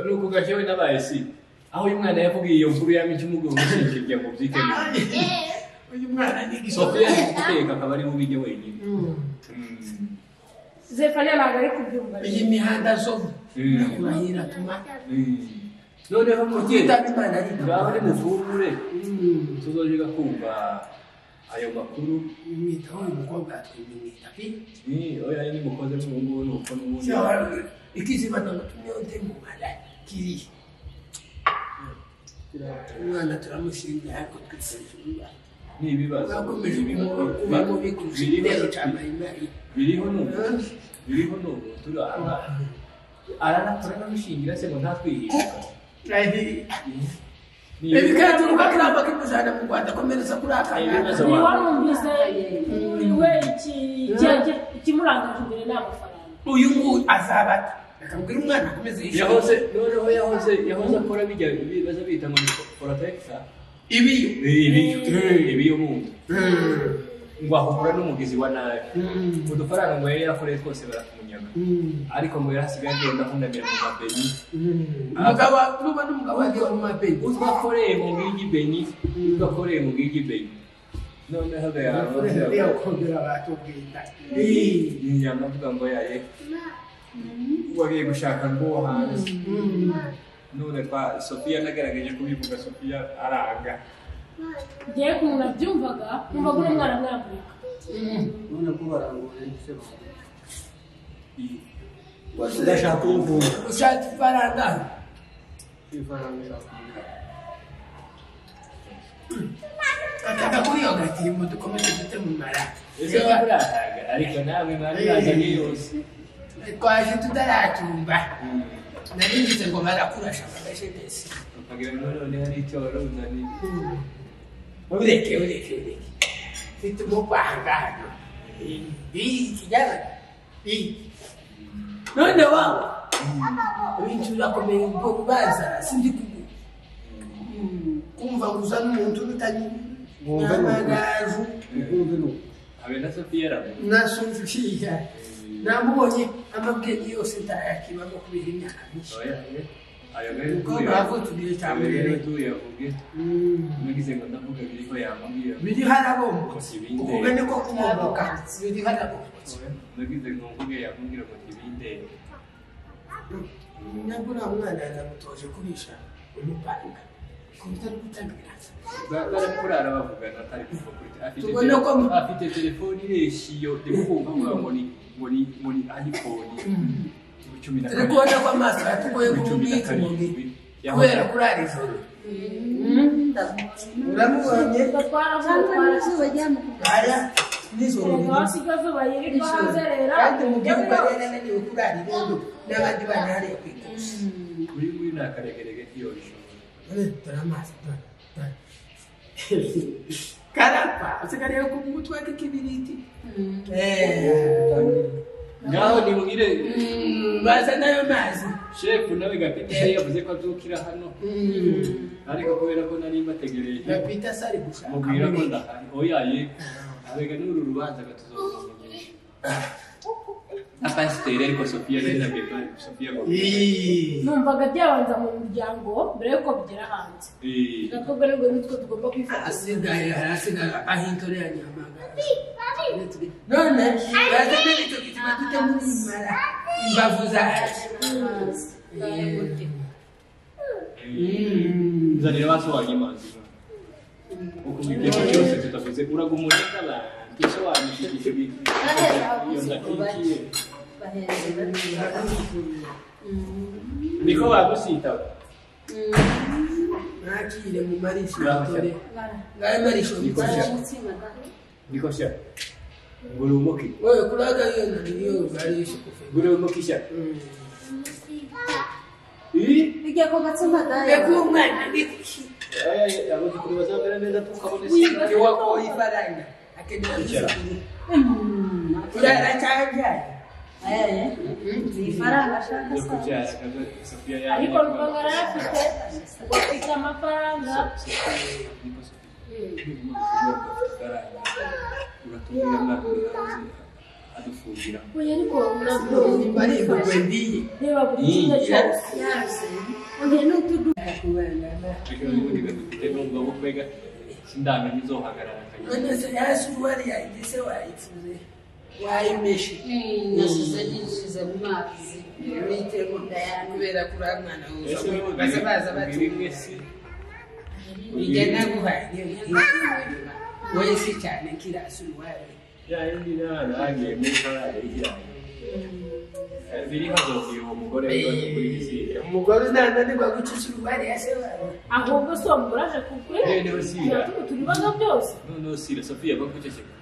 Nuko gajewe nabaye si. Aho uyu mwana yavugiye iyo nkuru yamice umugongo ushikirya ngo byikemure. Uyu mwana ni Sophia ari guteka akaba ari bubijye wenyine. Zefania ntabwo ari kubyumva. Iyi mihanda zo kurahira tuma. Noneho mubyeyi ngaho ni muvumure tuzongera kumva ayo makuru. Mwitaho uyu mukobwa twimwita pi. Oya ni mukoze n'ubu nuko n'ubundi. Ikiziba namutumye mu mara kiri. Umwana turamushimira ariko twitse ni ibibazo. Bakomeje kuba mubi kurusha igitero cya mayimayi. Biriho n'ubu. Biriho n'ubu turi aha. Aranamushingira se ngo ntatwihinduka. Ibikaturuka kiramba kimujana mu Rwanda komereza kuri aka. Warumvise we ikimurangaje imbere ni amafaranga. Uyu nguyu azabata. Akabwira umwana akomeze yishyura. Yahoze noneho yahoze akora bijya baza bita ngo foratexa. Ibiyo. Ibiyo mu. Ngo ahura n'umugizi wa nabi. Udufaranga ngo yari yarakoreye twose barakumunyaga. Ariko ngo yarasigaye agenda ahunamira mu mabenyi. Umugabo nuba n'umugabo wagiye mu mabenyi. Utwo akoreye mu ngigi benyi, utwo akoreye mu ngigi benyi. Noneho agayakongera batubwira. Inyama avuga ngo yaye. Wagiye gushaka ngo hanze. None kwa Sophia nagerageje kubivuga Sophia aranga. Ngiye kumuna byumvaga numvaga uno mwana mwamurika. None ko barangoye se Ndashaka kumvura. Ushaka ifaranga. Ifaranga. Ataka kuri iyo gatimbo dukomeze dute mu mara. Ese murahaga ariko nawe mwari bazanye yose. Twaje tutaratumba. Nari ngo barakurasha agashenesi. Ukagira ngo none hari icyo waruzaniye. Ureke ureke ureke. Mfite umupanga hano. Kijana. None wawe. Ibintu birakomeye ubwo rubanza sindi kumva gusa n'umuntu bitanye n'amagaju. Abe na Sophia ra. Na Sophia. Namubonye amabwenge yose ntayakibamo kubera imyaka myinshi. Ayo rero tuyavuge. Nagize ngo ndavuga biriho yambwira. Biriho arabombotse. Ukuvuga niko kumomboka. Biriho arabombotse. Nagize ngo mvuge yambwira ngo tibindenge. Nyabura mwana yaramutoje kurisha umupanga. Kubitari gutangira. Barakurara bavugana atari kuva kuri afite telefoni ireshiyo ndikumva ngo ni muri iPhone. Turi kubona ko amaso yatugoye kumubika kubera kurara ijoro. Uramubonye? Aya nijoro. Kandi mu gihugu yarananiwe kurara irondo n'abandi bana hariya ku ikosi. Uyu nguyu ni akaregerege k'iyorisho. Dore amaso dore. Karapfa usigaye ku mutwe k'ikibiriti. Ngaho nimugire baza nayo mazi. Shefu nawe Gapita yavuze ko azukira hano. Ariko kubera ko nari mbategereje. Gapita sari gushaka. Mubwira ko ndahari. Oya ye. Abega n'uru rubanza gatuzokumenyesha. Na pasiteri ariko Sophia nari nabwiye Sophia ngo. Numvaga byabanza mu muryango mbere yuko bigera hanze. Natwe rero nitwe tugomba kwifata. Asigaye hasigaye ahintore ya Nyamagana. None baza n'icyo kitima dute muri mara imbavu zacu. Nzanira basobanuye amazi. Uko ibyo byose tutavuze uragumureka abantu tusobanukije ibyo iyo ndakikiye. Niko bagusita. Nakire mu marisho dore. Ngaye marisho niko sha. Ngulumoki. Wewe kulaga hiyo ndio marisho kufe. Ngulumoki sha. Bijya ko gatsuma daya. Ekumwana nikushi. Aya abazi kuri bazabera neza tukabone si wako ifaranga. Akenera. Kurara cyangwa ifaranga ashaka ariko rupanga arayafite ufite amafaranga oya ariko reba buri kimwe cyose sindamenya izohagarara yasuwari yagize wayifuze wayimeshe nasize nishize mu mazi bitemo kubera kuri mwana baza baza bati igena guhaye wese cyane kirasuwari yindi narangiye muri karare ijyanye biri hazokiye uwo mugore kuri isi umugore unananirwa gucicira uwari yase ahubwo si uwo mugore aje kukuri turi byose noneho sira Sophia bakuceceka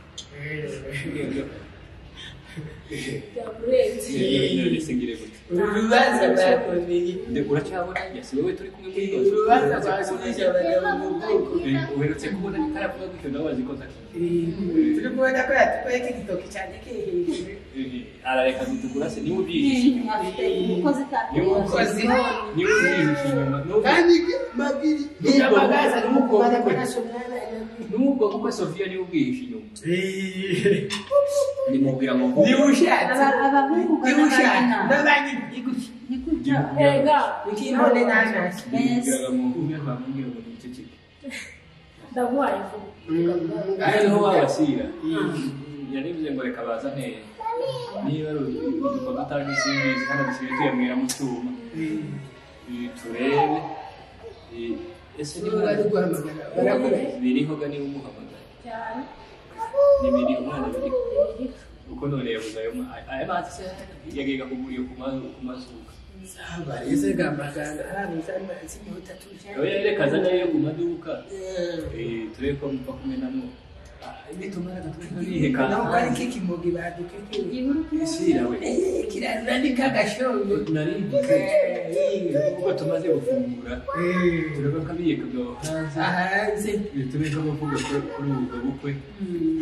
urubanza rwakomeye uracyabona si wowe turi kumwe muri uru urubanza rwasubije abagabo mu bwoko uherutse kubona bitaravuga gutyo nawe wazi ko turi kubona ko yatwaye igitoki cyane kihiye arareka gutukura se niwe ubyihishe inyuma niwe ubyihishe inyuma kandi mabiri yamagaza nubwo kuko Sophia niwe ubyihishe inyuma nimubwira ngo niwe ushatse niwe ushatse n'abandi nikuja ega nikibone nanasi nimubwira ngo umwe bamubwira ngo niceceke ndaguhaye vuba noneho wabasira yarivuze ngo reka bazane niba ari udukorwa utanga simbizi hano dusigaye tuyamwira mu cyuma turebe ese niba bari guhamagara barakora biriho ga niba umuhamagara cyane ni biri umwana biriho uko none yabuze ayo aya mazi se yagiye kugura iyo ku mazuka saba ese gamaganga harabuze amazi nyota tuje oya reka azane ayo ku maduka turebe ko mupfa kumenamo Nitumara gatwe Naho kari kikimogi badukeke. Isira we. Kirarura ni kagashongo. Nari mvuze kuko tumaze gufungura. Turaba kabiye kagabo hanze. Hanze. Tube tuvuga kuri ubwo bukwe.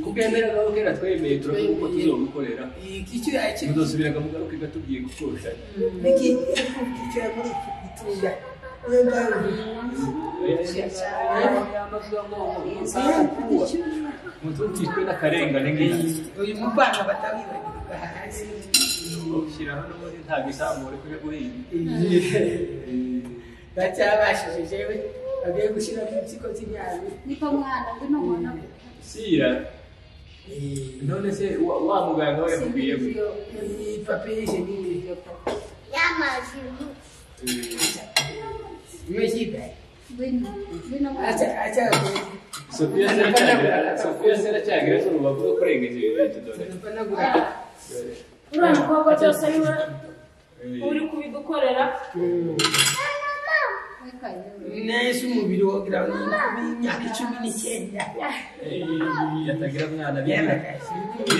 Kugendera naho kera twemeye turavuga uko tuzogukorera. Iki cyo Muzosubira mugaruke gatubwiye gukosha. Niki icyo muri itunga. Mutukitwe n'akarengane nk'iki. Uyu mupanga batawibagirwa hasi. Ushyiraho n'ubundi nta gisambu uri kujya guhinga. Ndacyabashije jewe bagiye gushyiramo impyiko z'inyanya. Niko mwana ngwino mwana. Sira. None se wa muganga we yakubwiye gute? Papiye nini? Yamazi. Sofiya seracyagira urubavu rwo kurenga ibi bintu dore. Uriya mukobwa byose niwe uri kubidukorera. Nese umubiri wogira imyaka 19. Yatagira mwana bigira.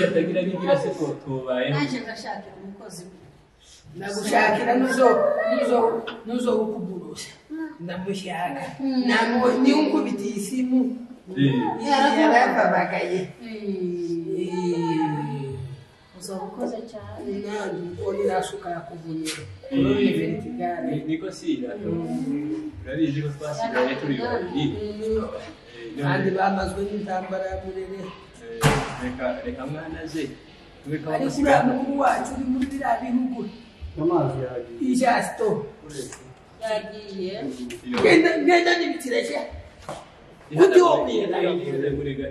Yatagira bigira se ko tubaye. Naje ngashakira umukozi. Nagushakira nuzo kukuburusha. Ndamushaka. Namo ni unkubitiye isimu. Yarababagaye. Uzobukoze cyane. Nandi oni nasuka yakuvunira. None vertigale. Niko sira. Urabizi ko twasigaye turi babiri. Kandi bamazwe n'intambara ya Murere. Reka mwana ze. Ariko uriya muhungu wacu uri muri biriya bihugu. Amazi yagiye. Ijasto. Yagiye. Genda n'ibitireje. Kuti wobwira.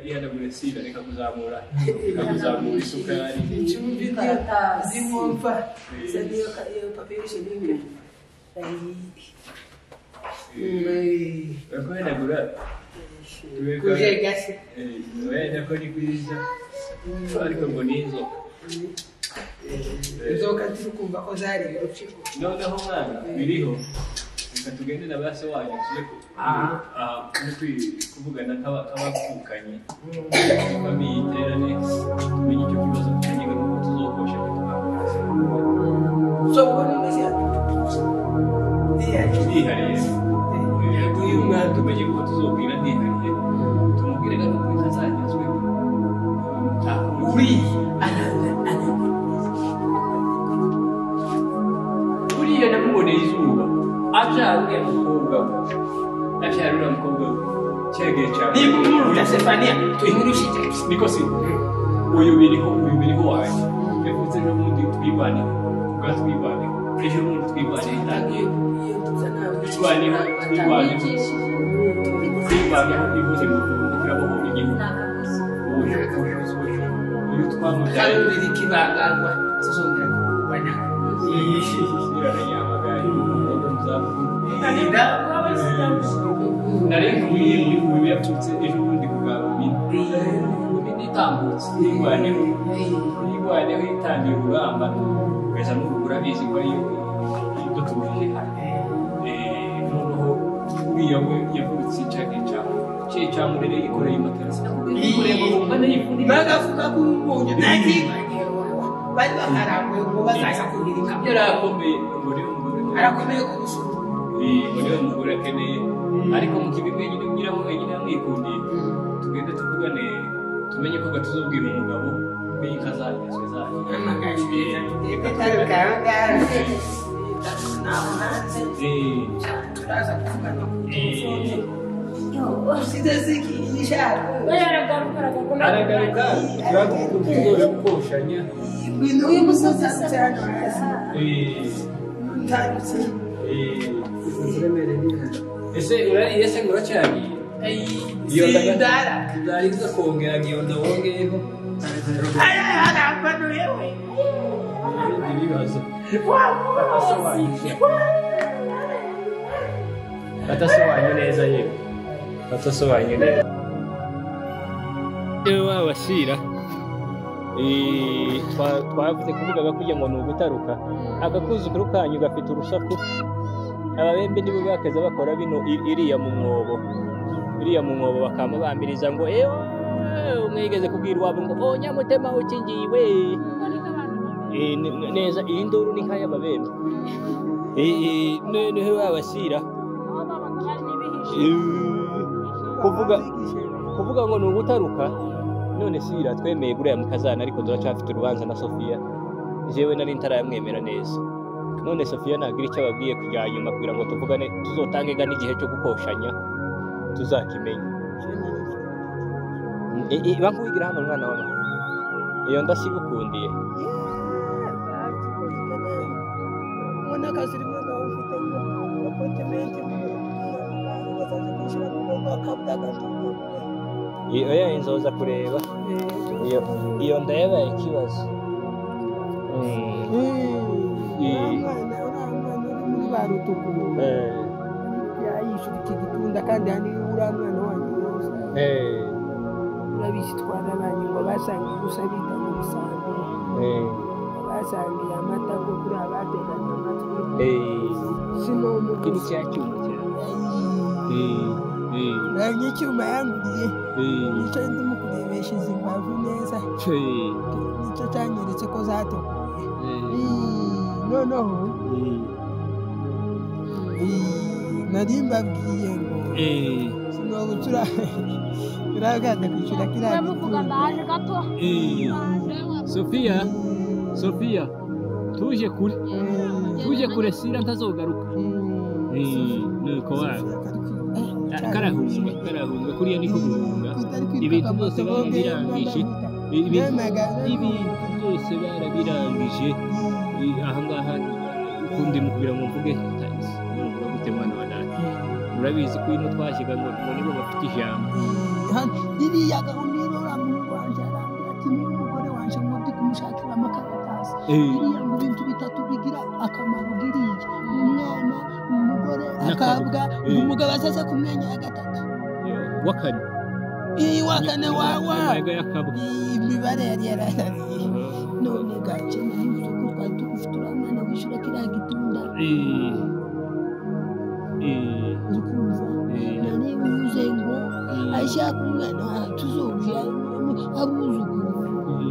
Ihanagure sira reka kuzamura. Reka kuzamura isukari. Icumbi zimwumva. Saniyo iyo papiye shinge. Guhanagura. Kujega se. Wenda ko ni kwiza. Ariko ngo ni inzoka. Inzoka turi kumva ko zari urupfu. Noneho mwana biriho. Reka tugende na base wanyu tujye kuvugana nk'abavukanye. Famiye iterane tumenye icyo kibazo tumenye nuko tuzokosha tukakosha. So ubona imeze ndihariye. Uyu mwana tumenye uko tuzobwira ndihariye. Tumubwire ko ntazagezwe. Uri uriya namuboneye izuba. Abyara uriya mukobwa we. Abyara uriya mukobwa we. Cyegeye cyane. Niba umuruta Stefania tuyimurushije. Niko si. Uyu biriho wanjye. Yavutse ejo bundi twibaneho. Kubwa twibaneho. Ejo bundi twibaneho. Twibaneho. Twibaneho ivuze ngo turabohora igihugu. Uyu twamubyaye. Kandi ikibangangwa tuzongera kubana. Nari nkuye muri uyu yaturutse ejo bundi ku bwa Bumini itambutse yirwaneho itangiye urugamba kugeza n'ubu urabizi ko ariyo idutuje hano. Noneho uriya we yavutse cya Murere yikoreye matera yikoreye amabumba n'ayifuni bagavuga ko umbonye ntakibagiwe bari bakarambuye ngo bazaza kuhirika yarakomeye umugore arakomeye kurusha umugore umugore akeneye ariko mu kibi wenyine nyiraho wenyine amwikundiye tugende tuvugane tumenye ko gatuzobwira umugabo menye ko azagezwe zayo turaza kuvugana ku telefone aragaruka turagukuye gukoshanya uyu musozi cyane ese urariye se ngo uracyariye sindara ndariza kongera ngiyonda wongeyeho ibindi bibazo batasobanuye neza yewe batasobanuye neza yewe wabasira twavuze kuvuga kugira ngo ni ugutaruka akakuzukuru kanyu gafite urusaku ababembe nibo bakaza bakora bino iriya mu mwobo bakama bambiriza ngo ewa. Umwe yigeze kubwira iwabo ngo o nyamutema ukingiwe neza iyi nduru ni nk'ay'ababembe noneho babashyira kuvuga ngo ni ugutaruka. None sira twemeye guriya mukazana ariko turacyafite urubanza na Sofia. Jewe nari ntarayamwemera neza. None Sofia nagira icyo ababwiye kujya nyuma kugira ngo tuvugane tuzotange ga n'igihe cyo gukoshanya tuzakimenya. Bankuwigira hano mwana wa mama. Iyo ndasigukundiye. Iyo inzoza kureba iyo ndayabaye ikibazo. Yayishyura iki gitunda kandi hani uriya mwana wanjye yose urabizi twarabanye ngo basangiye gusa bita ngo ibisambo basangiye amata ngo kuri abateganya amatwi Iki ni cya cyuma cyawe. Icyuma yanguriye nicyo ndimo kurebesha izi mbavu neza nicyo cyanyeretse ko zatokoye. Noneho nari mbabwiye ngo sinobu turaganda kwishyura kiriya gitunda. Sofia tuje kure sira ntazogaruka. Nuko wawe karahunga kuriya niko guhunga. Ibintu byose barabirangije, ibintu byose barabirangije. Ahangaha ukundi mu kugira ngo mvuge mvuga gute mwana wa data. Urabizi ko ino twashyiga ngo nibo bafite ijambo. Iriya gahunda uriya muhungu wanje arambwira ati niba umugore wanje ngo ndi kumushakira amakaratasi iriya ngo ibintu bitatu bigira akamaro giriya umwana umugore akabwa umugabo azaza ku myanya ya gatatu wa kane wa kane wawa imibare yari yararariye. None gace naribuze ko twari tugufite uriya mwana wishyura kiriya gitunda uri kumva naribuze ngo ashaka umwana tuzobyara abuzukuru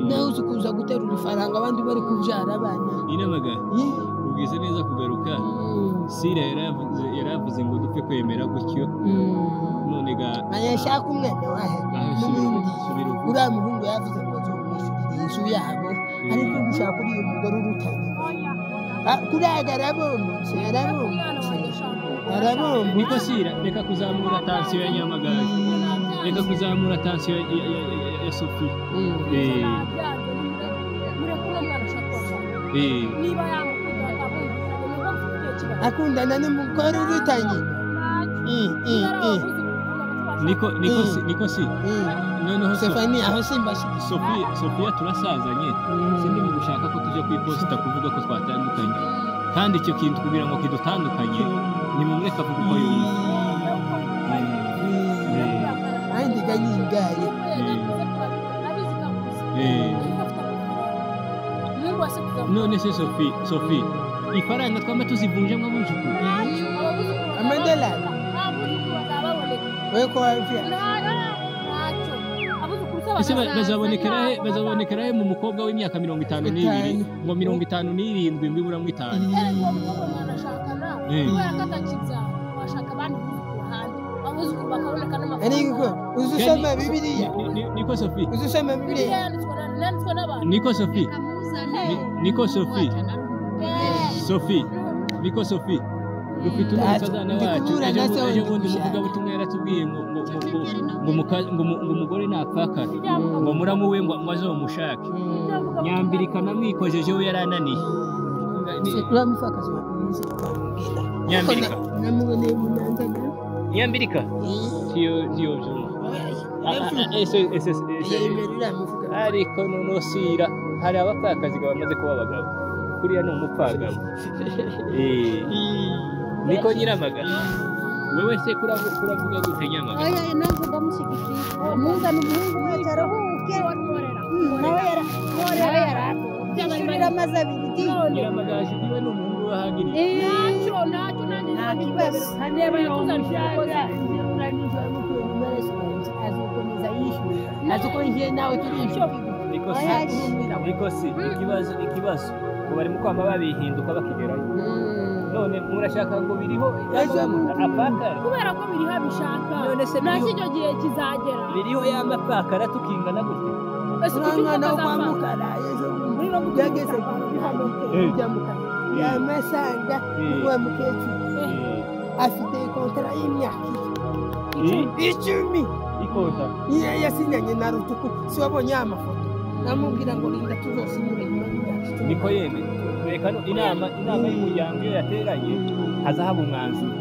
nawe uzi kuza guterura ifaranga abandi bari kubyara abana. Inamaga ubwize neza kugaruka. Sira yaravuze ngo dupfe kwemera gutyo. None ga ashaka umwana wahe n'ubundi uriya muhungu yavuze ngo azomwishyurira inzu yabo ariko gushaka uriya mugore urutanye kuriya arabombotse arabombotse. Niko Sira reka kuzamura tansiyo ya Nyamagabe, reka kuzamura tansiyo ya Sofia. Akundana n'umugore urutanye. Niko si noneho Stefani aho simbashyigikiye. Sofia turasazanye sindi mu gushaka ko tujya ku iposita kuvuga ko twatandukanye kandi icyo kintu kugira ngo kidutandukanye ni mumureka avuga uko yumva. Andi ganyingaye None se Sophie ifaranga twama tuzivunjamo abuzukuru amadolari we ko wabya ese bazabonekera he mu mukobwa w'imyaka 52 ngo 57 ngo iburamo 5. Ariko uzusoma Bibiliya niko Sophie uzusoma Bibiliya niko Sophie niko Sophie Sophie niko Sophie dufite umukazana wacu ejo bundi umuvugabutumwa yaratubwiye ngo ngo umugore napfakara ngo muramu we ngo azomushake. Nyambirika namwikojeje we yarananiye. Nyambirika siyo byumva ariko noneho sira hari abapfakazi bamaze kuba abagabo kuriya ni umupfagabo. Niko Nyiramaga wewe se kuravuga gute Nyamaga? Oya nanjye ndamushyigikiye muzana umuhungu wacu aruhuke nawe yishyurira amazi abiri di Nyiramaga niwe ni umuhungu wahagiriye ntacyo nanjye nta kibazo. Azokomeza yishyura azi ko njye nawe turi inshuti. Niko si ikibazo ngo bari mu kwama babihinduka bakigerayo. None murashaka ngo biriho apakara kubera ko biriho abishaka. Nta icyo gihe kizagera biriho y'amapakara tukingana gutya. Umwana wo kwa Mukara yageze kujya Mukara yamasanga wa mukecuru afite kontara y'imyaka 10 ikota yasinyanye na Rutuku. Si wabonye amafoto namubwira ngo rinda tuzosinyure nyuma y'imyaka 10. Niko yeme reka inama y'umuryango iyo yateranye haza haba umwanzuro.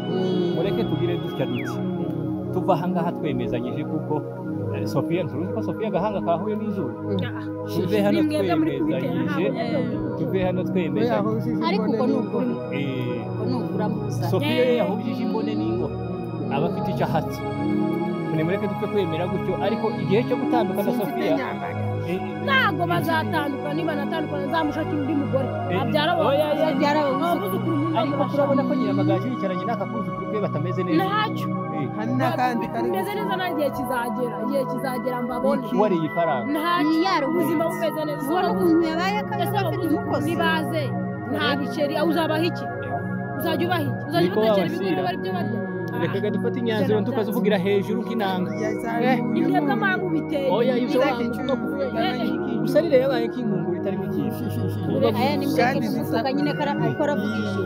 Mureke tugire dutya duti tuva aha ngaha twemezanyije kuko Sophia nturuzi ko Sophia gahanga kahuye n'izuba. Tuve hano twemezanyije, tuve hano twemezanyije. Ariko uko nukuri uko nukura muza. Sophia yahubije imbone n'ingo aba afite icyo ahatse. Mureke dupfe kwemera gutyo, ariko igihe cyo gutandukana Sophia ntabwo bazatandukana. Niba natandukana nzamushakira undi mugore abyara abuzukuru. Ariko turabona ko Nyiramagaju yicaranye n'aka kuzukuru ke batameze neza. Ntacyo meze neza nta gihe kizagera, igihe kizagera mbabone wariye ifaranga. Ntacyo ubuzima bumeze neza. Ubona ukuntu yabaye afite umukozi nibaze nta biceri uzabaha iki? Uzajya ubaha iki? Uzajya ubatekera ibigori bari byo barya? Reka dufate imyanzuro tukazivugira hejuru k'inanga. Ni mwebwe mpamvu biteye. Oya ibyo usarire yabaye nk'inkunguru itarimo ikintu. Aya ni mwebwe muvuga nyine ariko aravugisha.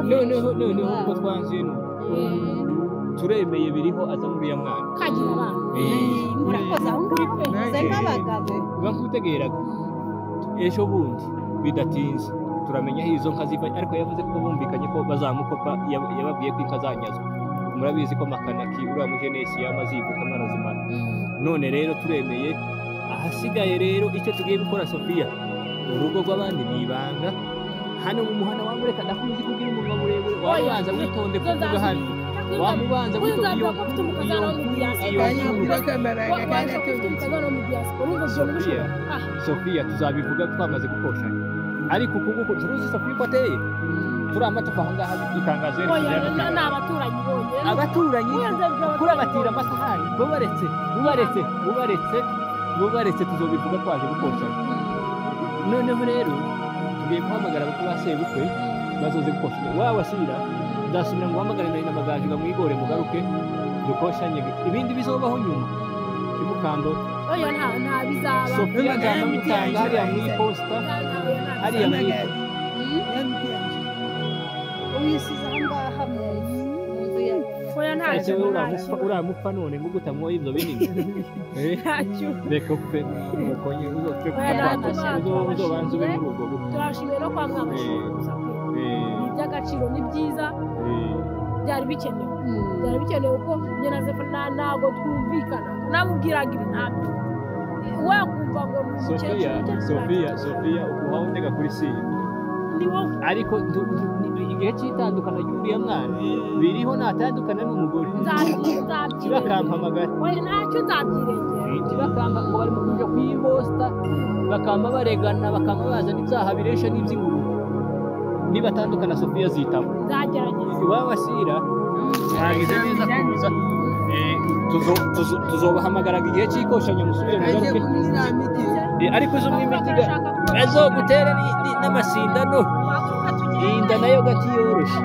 Noneho uko twanzuye nuko turemeye biriho aza muri ya mwana kagira abana. Murakoze aho ngaho muze nk'abagabo. Uba nkutegeraga ejo bundi bidatinze turamenya aho izo nka ziva, ariko yavuze ko bumvikanye ko bazamukopa. Yababwiye ko inka zanyazwe. Murabizi ko Makanaki uriya mujenesi yamaze yivuka arazimara. None rero turemeye. Ahasigaye rero icyo tugiye gukora Sophia, urugo rw'abandi ni ibanga. Hano mu muhanda wamureka ndakuzi kugira umunwa muremure, wabanza witonde kuvuga hano, wamubanza witonde. Sophia tuzabivuga twamaze gukoshanya. Ariko uku nguku turuzi Sophia ko ateye turama tuva aha ngaha itangazo ni abaturanyi bonyine. Abaturanyi kurabatira amasahani bubaretse bubaretse bubaretse bubaretse tuzobivuga twaje gukoshanya. Noneho rero tugiye guhamagara abakuru ba sebukwe bazoze gukoshanya. Wa wasira nzasubira ngo uhamagare na Nyiramagaju bamwigore mugaruke dukoshanye. Ibindi bizobaho nyuma kimukando. Oya nta bizaba. Sophia nzamutanga hariya mu iposita hariya mu uyisize aho ngaha mu nzu yawe. Oya ntacyo uramupfa none ngo utamwoye ibyo binini. Ntacyo reka upfe mukonye uzopfe uzobanza ube muri ubwo bukwe. Turashimiye no kwa mwabashimye gusa pe. Ni iby'agaciro, ni byiza, byari bikenewe. Byari bikenewe ko njye na Zefa ntabwo twumvikana. Namubwiraga ibi ntabyo wakumva ngo ni umukecuru. Sophia ukuha undega kuri siyo. Ariko igihe cy'itandukana ry'uriya mwana biriho natandukana n'umugore kibakampamagara. Ntacyo nzabyirengera. Kibakampa ngo bari mu kuja kuyiposita bakama baregana bakama bazana ibyaha biresha n'iby'ingurube. Nibatandukana Sophia zitaba. Nzagerageza. Iwawe asira mwagize neza kuza. Tuzobahamagaraga igihe cy'ikoshanya musubire mugaruke. Ariko izo mwimitiga azogutere n'amasindano inda nayo gati yoroshe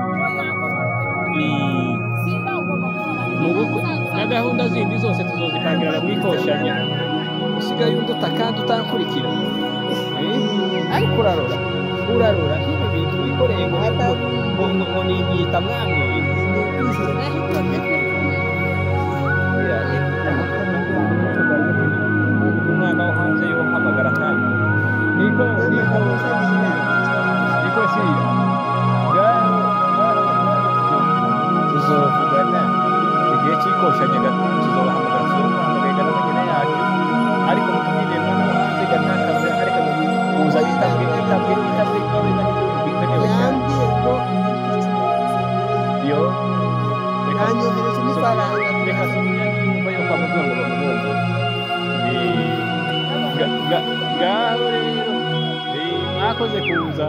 mu bukwe na gahunda zindi zose tuzozipangira mwikoshanya. Usigaye unduta kandi utankurikira. Ariko urarora urarora nk'ibi bintu wikoreye ngo ngo ni imyita mwanyoye. Umwana wo hanze yohamagara kandi niko niko sira tuzovugana igihe cy'ikoshanya tuzobahamagara tuzobahamagara n'abanyene yacu. Ariko mutubwire umwana wo hanze gatakaza ariko kuza bitabwe bitabwe bitabwe bikenewe cyane. Yo yanyohereje n'ifaranga. Reka Sophia niyumva yo kwa muganga bamugomba. Ngaho rero mwakoze kuza.